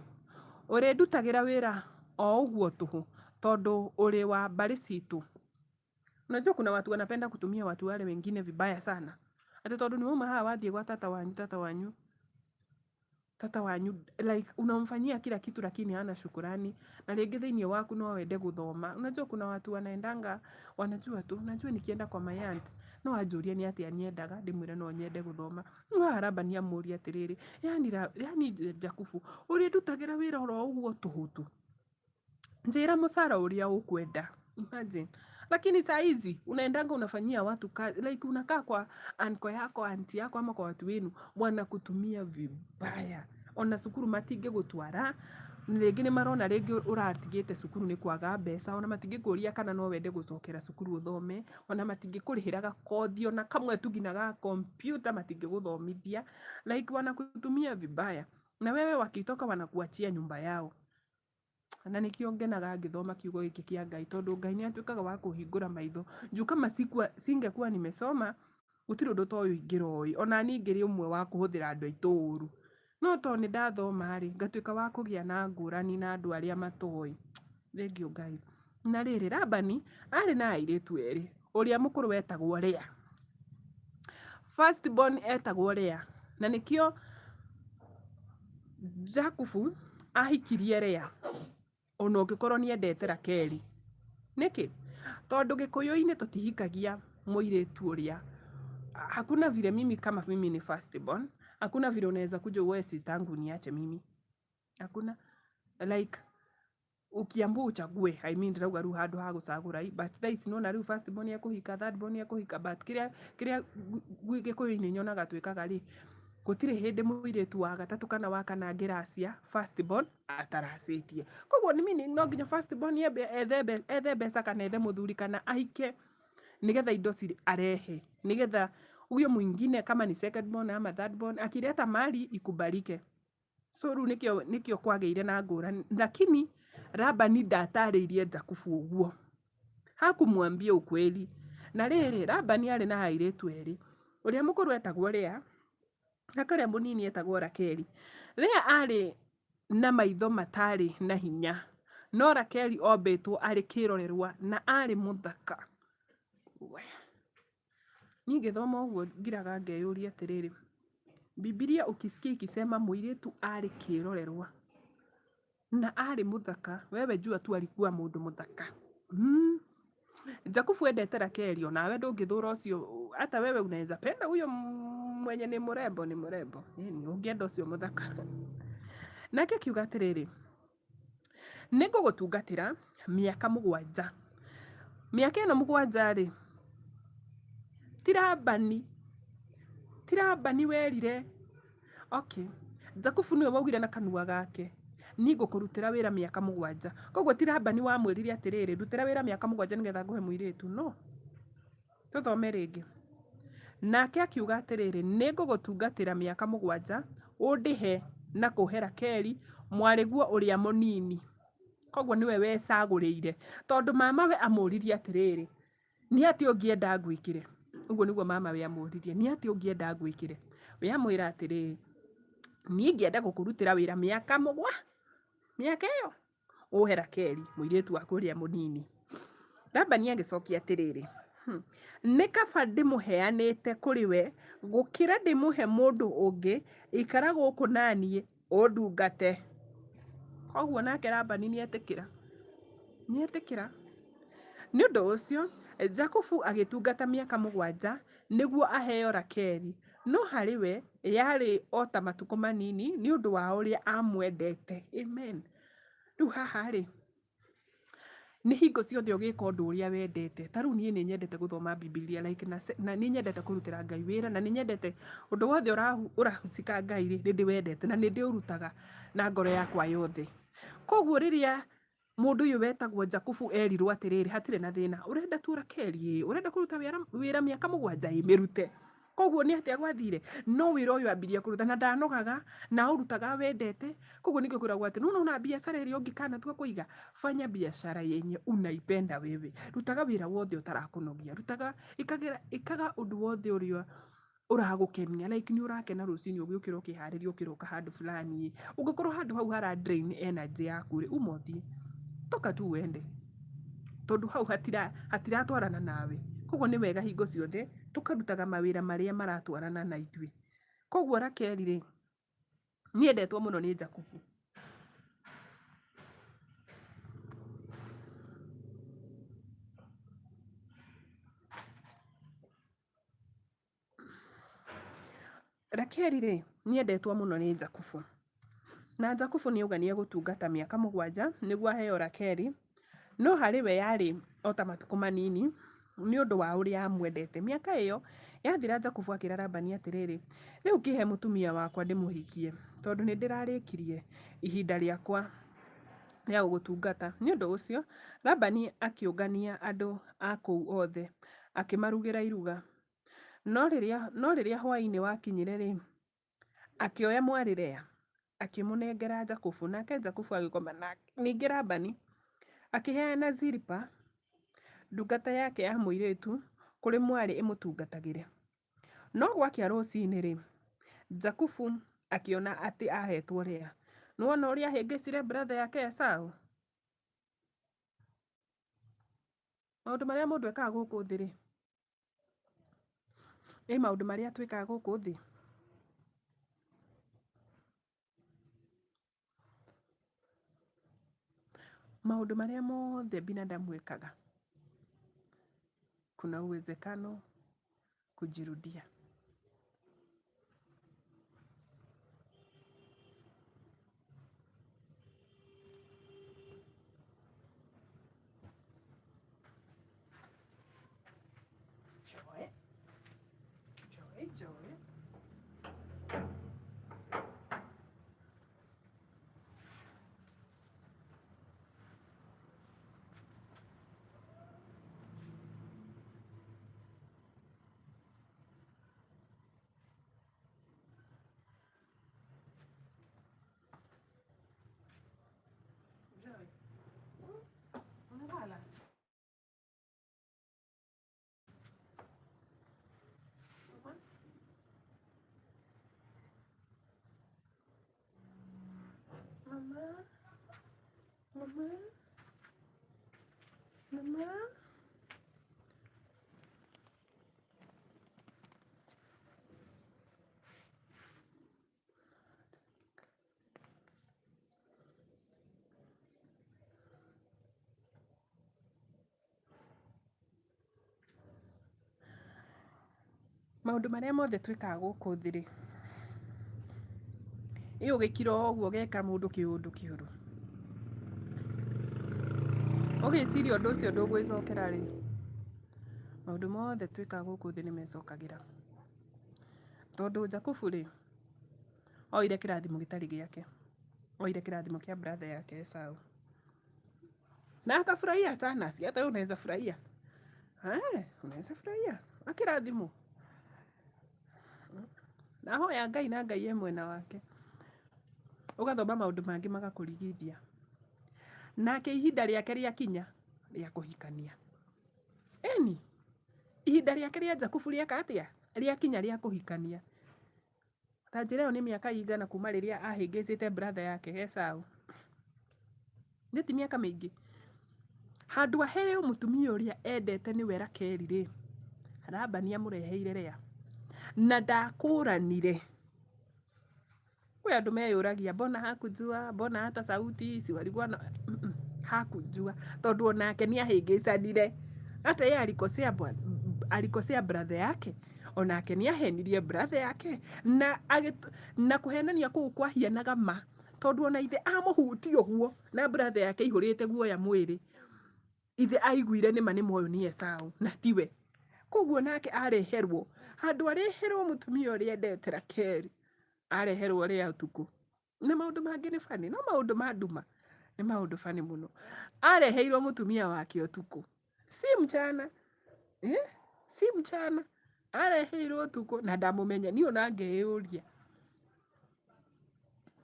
ũrĩndutagĩra wĩra o ũguo tũhũ, tondũ ũrĩ wa mbarĩ citũ? Unajua kuna watu wanapenda kutumia watu wale wengine vibaya sana. Ati tondu ni wauma haha wathiĩ gwa tata wanyu, tata wanyu, tata wanyu like unamfanyia kila kitu lakini hana shukurani, na rĩngĩ thĩinĩ waku no wende gũthoma. Unajua kuna watu wanaendanga wanajua tu, najua nikienda kwa my aunt no anjũrie nĩ atĩa nyendaga, ndĩmwĩre no nyende gũthoma. Rĩu haha Labani amũria atĩrĩrĩ, yani, yani Jakubu, ũrĩndutagĩra wĩra oro ũguo tũhũ tu? Njĩra mũcara ũrĩa ũkwenda. Imagine. Lakini saa hizi unaendanga unafanyia watu kazi, like unakaa kwa uncle yako, auntie yako ama kwa watu wenu wanakutumia vibaya. Ona cukuru matingĩgũtwara, rĩngĩ nĩ marona rĩngĩ ũratigĩte cukuru nĩ kwaga mbeca, ona matingĩkũria kana no wende gũcokera cukuru ũthome, ona matingĩkũrĩhĩra gakothi ona kamwe tu nginya ga kompyuta matingĩgũthomithia, like wanakutumia vibaya. Na wewe wakitoka wanakuachia nyumba yao. Na nĩkĩo ngenaga ngĩthoma kiugo gĩkĩ kĩa Ngai, tondũ Ngai nĩ atuĩkaga wa kũhingũra maitho. Juu kama sikuwa, singekuwa nimesoma, gũtirĩ ũndũ ta ũyũ ingĩroĩ. Ona niĩ ingĩrĩ ũmwe wa kũhũthĩra andũ aitũ ũru. No tondũ nĩ ndathoma rĩ, ngatuĩka wa kũgĩa na ngũrani na andũ arĩa matoĩ. Thengiũ Ngai. Na rĩrĩ, Labani arĩ na airĩtu erĩ. Ũrĩa mũkũrũ etagwo Lea. First born etagwo Lea. Na nĩkĩo Jakubu ahikirie Lea ona ũngĩkorwo nĩ endete Rakeli. Nĩkĩ? Tondũ Gĩkũyũ-inĩ tũtihikagia mũirĩtu ũrĩa, hakuna vile mimi kama mimi ni first born, hakuna vile unaweza kuja uoe sister yangu niache mimi. Hakuna. Like ukiambiwa uchague, I mean ndĩrauga rĩu handũ ha gũcagũra, but thaa ici nĩwona rĩu first born ekũhika, third born ekũhika, but kĩrĩa kĩrĩa Gĩkũyũ-inĩ nyonaga twĩkaga rĩ, gũtirĩ hĩndĩ mũirĩtu wa gatatũ kana wa kana angĩracia first born ataracĩtie. Koguo nĩ meaning no nginya first born ethe ethe mbeca kana ethe mũthuri kana ahike nĩgetha indo arehe, nĩgetha huyo mwingine kama ni second born ama third born akileta mali ikubalike. So rĩu nĩkĩo kwagĩire na ngũrani, lakini Labani ndatarĩirie Jakubu ũguo, hakumwambia ukweli. Na rĩrĩ, Labani arĩ na airĩtu erĩ, ũrĩa mũkũrũ etagwo Lea nake ũrĩa mũnini etagwo Rakeli. Lea arĩ na maitho matarĩ na hinya, no Rakeli ombĩtwo arĩ kĩrorerwa na arĩ mũthaka. We. Niĩ ngĩthoma ũguo ngiraga ngeyũria atĩrĩrĩ, Bibilia ukisikia ikisema mũirĩtu arĩ kĩrorerwa na arĩ mũthaka, wewe jua tu alikuwa mũndũ mũthaka. Jakubu endete Rakeli, onawe ndũngĩthũra ũcio, hata wewe unaweza penda huyo mwenye ni mrembo, ni mrembo. Ĩni, ũngĩenda ũcio mũthaka. Nake akiuga atĩrĩrĩ, nĩngũgũtungatĩra mĩaka 7. Mĩaka ĩno 7 rĩ, ti Labani, ti Labani werire, okay, Jakubu nĩwe waugire na kanua gake, niĩ ngũkũrutĩra wĩra mĩaka 7. Koguo ti Labani wamwĩrire atĩrĩrĩ, ndutĩra wĩra mĩaka 7 nĩgetha ngũhe mũirĩtu, no. Tũthome rĩngĩ. Nake akiuga atĩrĩrĩ, nĩngũgũtungatĩra mĩaka 7, ũndĩhe na kũhe Rakeli mwarĩguo ũrĩa mũnini. Koguo nĩwe wecagũrĩire, tondũ mamawe amũririe atĩrĩrĩ, nĩ atĩa ũngĩenda ngwĩkĩre? Ũguo nĩguo mamawe amũririe, nĩ atĩa ũngĩenda ngwĩkĩre? We amwĩra atĩrĩrĩ, niĩ ingĩenda gũkũrutĩra wĩra mĩaka mĩaka ĩyo ũhe Rakeli mũirĩtu waku ũrĩa mũnini. Labani agĩcokia atĩrĩrĩ, nĩ kaba ndĩmũheanĩte kũrĩ we gũkĩra ndĩmũhe mũndũ ũngĩ, ikara gũkũ naniĩ ũndungate. Koguo nake Labani nĩetĩkĩra, nĩetĩkĩra. Nĩ ũndũ ũcio Jakubu agĩtungata mĩaka 7 nĩguo aheo Rakeli, no harĩ we yarĩ o ta matukũ manini nĩ ũndũ wa ũrĩa aamwendete. Amen. Rĩu haha rĩ, nĩ hingo ciothe ũgĩka ũndũ ũrĩa wendete. Ta rĩu niĩ nĩ nyendete gũthoma Bibilia like na, na nĩ nyendete kũrutĩra Ngai wĩra na nĩ nyendete ũndũ wothe ũrahusika Ngai rĩ, nĩ ndĩwendete na nĩ ndĩũrutaga na ngoro yakwa yothe. Koguo rĩrĩa mũndũ ũyũ wetagwo Jakubu erirwo atĩrĩrĩ, hatirĩ na thĩna, ũrenda tu Rakeli ĩĩ, ũrenda kũruta wĩra mĩaka 7 ĩĩ, mĩrute. Koguo nĩ atĩa gwathire? No wĩra ũyũ ambirie kũruta na ndanogaga na aũrutaga wendete. Koguo nĩkĩo kwĩragwo atĩ nĩwona ona biacara ĩrĩa ũngĩkanatua kũiga, fanya biashara yenye unaipenda wewe. Rutaga wĩra wothe ũtarakũnogia, rutaga ĩkagĩra ĩkaga ũndũ wothe ũrĩa ũragũkenia, like nĩ ũrakena rũcinĩ ũgĩũkĩra ũkĩharĩria ũkĩroka handũ fulani. Ũngĩkorwo handũ hau hara drain energy yaku rĩ, uma ũthiĩ, toka tu uende. Tondũ hau hatiratwarana nawe. Koguo nĩ wega hingo ciothe tũkarutaga mawĩra marĩa maratwarana na ithuĩ. Koguo Rakeli rĩ, nĩ endetwo mũno nĩ Jakubu. Rakeli-rĩ, nĩendetwo mũno nĩ Jakubu. Na Jakubu nĩauga nĩegũtungata mĩaka 7 nĩguo aheo Rakeli, no harĩ we yarĩ o ta matukũ manini nĩ ũndũ wa ũrĩa amwendete. Mĩaka ĩyo yathira Jakubu akĩra Labani atĩrĩrĩ, Rĩu kĩhe mũtumia wakwa ndĩmũhikie, tondũ nĩndĩrarĩkirie ihinda rĩakwa rĩa gũgũtungata. Nĩ ũndũ ũcio Labani akĩũngania andũ a kũu othe, akĩmarugĩra iruga. No rĩrĩa hwaĩ-inĩ wakinyire-rĩ, akĩoya mwarĩ Lea, akĩmũnengera Jakubu, nake Jakubu agĩkoma nake. Ningĩ Labani akĩheana Zilipa, ndungata yake ya mũirĩtu, kũrĩ mwarĩ ĩmũtungatagĩre. No gwakĩa rũcinĩ-rĩ, Jakubu akĩona atĩ aaheetwo Lea. Nĩwona ũrĩa ahĩngĩcire brother yake Esau? Maũndũ marĩa mũndũ ekaga gũkũ thĩ-rĩ, ĩ maũndũ marĩa twĩkaga gũkũ thĩ? Maũndũ marĩa mothe binadamu ekaga, kuna uwezekano kujirudia. Joy, Joy, Joy. Joy. Unalala? Mama. Mama. Mama. Maũndũ marĩa mothe twĩkaga gũkũ thĩ rĩ, ĩ ũgĩkira o ũguo ũgeka mũndũ kĩũndũ kĩũru, ũgĩciria ũndũ ũcio ndũgwĩcokera rĩ, maũndũ mothe twĩkaga gũkũ thĩ nĩ mecokagĩra. Tondũ Jakubu rĩ, oire kĩrathimo gĩtarĩ gĩake, oire kĩrathimo kĩa brother yake Esau. Na akafurahia sana, si hata wewe unaweza furahia. Eh, unaweza furahia akĩrathimwo. Na ahoya Ngai na Ngai e mwena wake. Ũgathoma maũndũ mangĩ magakũrigithia. Nake ihinda rĩake rĩakinya rĩa kũhikania. Ĩni, ihinda rĩake rĩa Jakubu rĩeka atĩa? Rĩakinya rĩa kũhikania. Ta njĩra ĩyo nĩ mĩaka ĩigana kuma rĩrĩa ahĩngĩcĩte brother yake Esau? Nĩ ti mĩaka mĩingĩ? Handũ aheo mũtumia ũrĩa endete nĩwe Rakeli rĩ, Labani amũreheire Lea na ndakũranire. Kwĩ andũ meyũragia mbona hakujua, mbona hata sauti si walikuwa na hakujua tondũ onake nĩ ahĩngĩcanire. Hata yeye alikosea alikosea brother yake onake nĩ ahenirie brother yake na na kũhenania kũu kwahianaga ma tondũ ona ithe amũhutia ũguo na brother yake aihũrĩte guoya mwĩrĩ ithe aiguire nĩma nĩ moyũ nĩ Esau na tiwe. Koguo nake areherwo handũ areherwo mũtumia ũrĩa endete Rakeli areherwo Lea ũtukũ. Na maũndũ mangĩ nĩ funny no maũndũ ma nduma nĩ maũndũ funny mũno. Areheirwo mũtumia wake ũtukũ si mchana eh? Si mchana areheirwo ũtukũ na ndamũmenya. Niĩ ona ngeyũria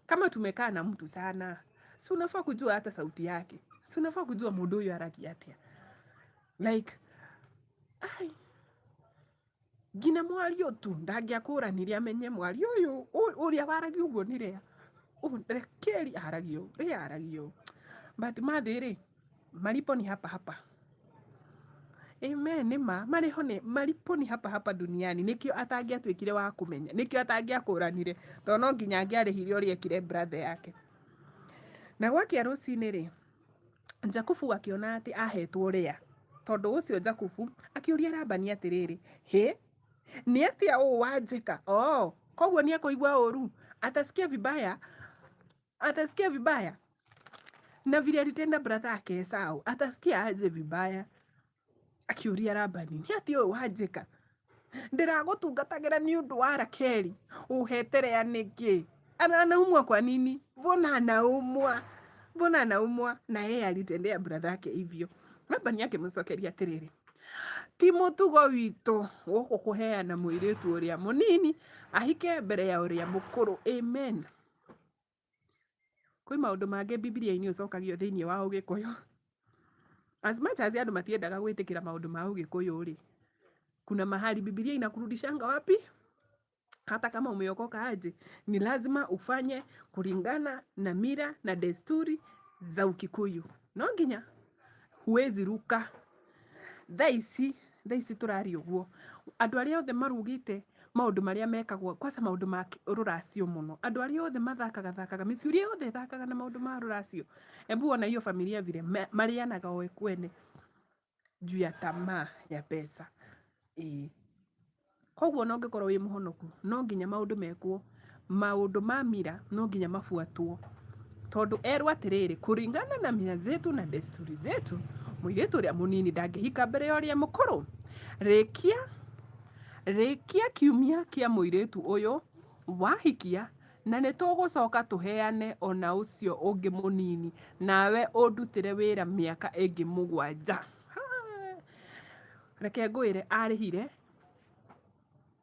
kama tumekaa na mtu sana, si unafaa kujua hata sauti yake, si unafaa kujua mũndũ ũyũ aragia atĩa like ai nginya mwario tu ndangĩakũranire amenye mwario ũyũ ũrĩa waragia ũguo nĩ Lea. Rakeli aragia ũũ, Lea aragia ũũ. But mathĩ rĩ, malipo ni hapa hapa. Amen, nĩ ma marĩho nĩ malipo ni hapa hapa duniani. Nĩkĩo atangĩatuĩkire wa kũmenya, nĩkĩo atangĩakũranire, tondũ no nginya angĩarĩhire ũrĩa ekire brother yake. Na gwakĩa rũcinĩ rĩ, Jakubu akĩona atĩ ahetwo Lea. Tondũ ũcio Jakubu akĩũria Labani atĩrĩrĩ, hĩ, nĩ atĩa ũũ wanjĩka? Oh, koguo nĩ ekũigua ũru, atasikia vibaya, atasikia vibaya na vile alitenda brother yake Esau, atasikia aje vibaya? Akiũria Labani, nĩ atĩa ũyũ wanjĩka? Ndĩragũtungatagĩra nĩ ũndũ wa Rakeli, ũhete Lea nĩkĩ? Anaumwa kwa nini? Mbona anaumwa? Mbona anaumwa? Na yeye alitendea brother yake hivyo. Labani akĩmũcokeria atĩrĩrĩ, ti mũtugo witũ gũkũ kũheana mũirĩtu ũrĩa mũnini ahike mbere ya ũrĩa mũkũrũ. Amen. Kwĩ maũndũ mangĩ Bibilia-inĩ ũcokagio thĩinĩ wa Ũgĩkũyũ. As much as andũ matiendaga gwĩtĩkĩra maũndũ ma Ũgĩkũyũ rĩ, kuna mahali Bibilia inakurudishanga wapi? Hata kama umeokoka aje, ni lazima ufanye kulingana na mila na desturi za Ukikuyu. No nginya, huwezi ruka. Thaa ici, thaa ici tũraria ũguo, andũ arĩa othe marugĩte maũndũ marĩa mekagwo, kwanza maũndũ ma rũracio mũno, andũ arĩa othe mathakaga thakaga, mĩciĩ ĩrĩa yothe ĩthakaga na maũndũ ma rũracio, embu ona hiyo familia vile marĩanaga o kwene juu ya tamaa ya pesa. Ĩĩ. Koguo ona ũngĩkorwo wĩ mũhonoku, no nginya maũndũ mekwo, maũndũ ma mira no nginya mabuatwo. Tondũ erwo atĩrĩrĩ, kũringana na mila zetu na desturi zetu, mũirĩtu ũrĩa mũnini ndangĩhika mbere ya ũrĩa mũkũrũ. Rĩkia, rĩkia kiumia kĩa mũirĩtu ũyũ wahikia, na nĩ tũgũcoka tũheane ona ũcio ũngĩ mũnini, nawe ũndutĩre wĩra mĩaka ĩngĩ 7. Reke ngwĩre, arĩhire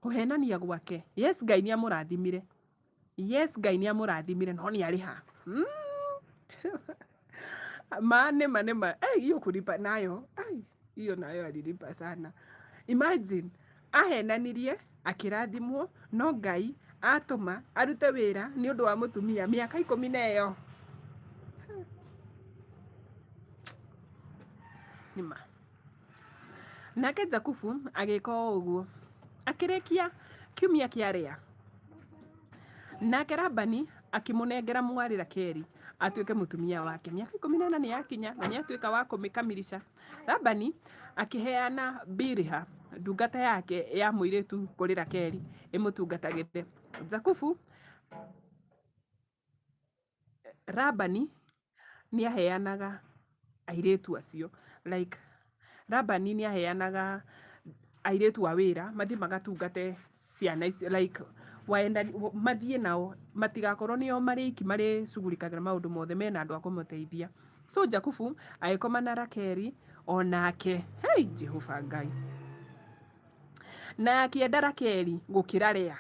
kũhenania gwake. Yes, Ngai nĩ amũrathimire. Yes, Ngai nĩ amũrathimire, no nĩ arĩha. Ma nĩ ma nĩ ma. Hiyo kulipa nayo. Ai, hiyo nayo alilipa sana. Imagine, ahenanirie akĩrathimwo, no Ngai atũma arute wĩra nĩ ũndũ wa mũtumia mĩaka ikũmi na ĩyo. Nĩ ma. Nake Jakubu agĩka o ũguo, akĩrĩkia kiumia kĩa Lea. Nake Labani akĩmũnengera mwarĩ Rakeli atuĩke mũtumia wake. Mĩaka 14 nĩ yakinya na nĩ atuĩka wa kũmĩkamilisha. Labani akĩheana Biliha ndungata yake ya mũirĩtu kũrĩ Rakeli ĩmũtungatagĩre. Jakubu Labani nĩ aheanaga airĩtu acio, like Labani nĩ aheanaga airĩtu a wĩra mathiĩ magatungate ciana icio, like mathiĩ nao matigakorwo nĩo marĩ aiki marĩcugurikagĩra maũndũ mothe, mena andũ a kũmateithia. So Jakubu agĩkoma na Rakeli onake, hei Jehova Ngai, na akĩenda Rakeli gũkĩra Lea.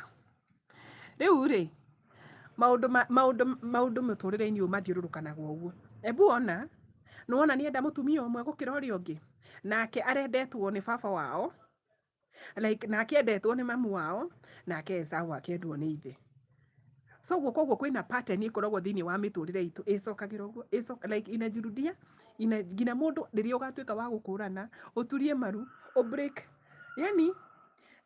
Rĩu rĩ, maũndũ maũndũ maũndũ mũtũrĩre-inĩ ũyũ mathiũrũrũkanaga ũguo. Ebu ona, nĩ wona nĩ enda mũtumia ũmwe gũkĩra ũrĩa ũngĩ, nake arendetwo nĩ baba wao, like nake endetwo nĩ mamu wao, nake Esau akendwo nĩ ithe. So ũguo koguo kwĩna pattern ĩkoragwo thĩiniĩ wa mĩtũrĩre itũ ĩcokagĩra ũguo, like inajirudia, nginya mũndũ rĩrĩa ũgatuĩka wa gũkũrana, ũturie maru, ũ break, yani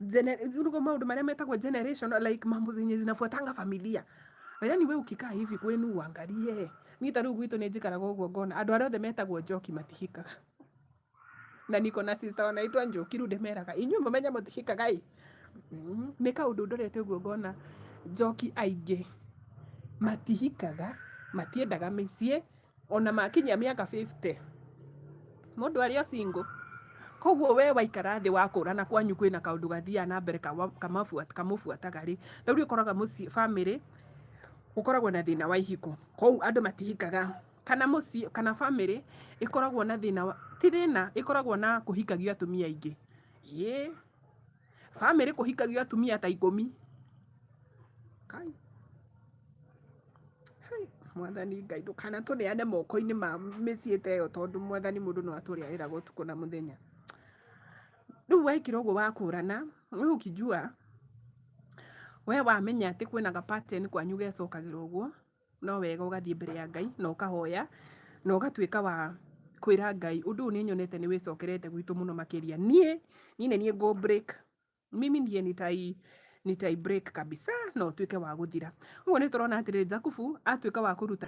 maũndũ marĩa metagwo generational, like mambo zenye zinafuatanga familia. Yani we ukikaa hivi kwenu uangalie, niĩ ta rĩu gwitũ nĩ njikaraga ũguo ngona andũ arĩa othe metagwo Njoki matihikaga. Na niko na sister wanaitwa Njoki, rĩu ndĩmeraga inyuĩ mũmenye mũtihikaga ĩ. Nĩ kaũndũ ndorete ũguo ngona Njoki aingĩ matihikaga, matiendaga mĩciĩ, ona makinyia mĩaka 50 mũndũ arĩ o single. Koguo we waikara thĩ wakũrana kwanyu kwĩna kaũndũ gathiaga na mbere kamũbuataga rĩ, rĩu ũkoraga mũciĩ family gũkoragwo na thĩna wa ihiko, kũu andũ matihikaga, kana mũciĩ kana family ĩkoragwo na thĩna wa, ti thĩna, ĩkoragwo na kũhikagio atumia aingĩ. Ĩĩ, family kũhikagio atumia ta 10. Kai. Hai, Mwathani Ngai ndũkanatũneane moko-inĩ ma mĩciĩ ta ĩyo, tondũ Mwathani mũndũ no atũrĩarĩraga ũtukũ na mũthenya. Rĩu wekĩra ũguo wakũrana, we ukijua, we wamenya atĩ kwĩna ga pattern kwanyu gecokagĩra ũguo, no wega ũgathiĩ mbere ya Ngai na ũkahoya na ũgatuĩka wa Kwĩra Ngai ũndũ ũyũ nĩ nyonete nĩ wĩcokerete gwitũ mũno makĩria. Niĩ niĩ nĩ niĩ ngũ break, mimi ndiye nitai break kabisa na ũtuĩke wa gũthira. Ũguo nĩ tũrona atĩrĩrĩ, Jakubu atuĩka wa kũruta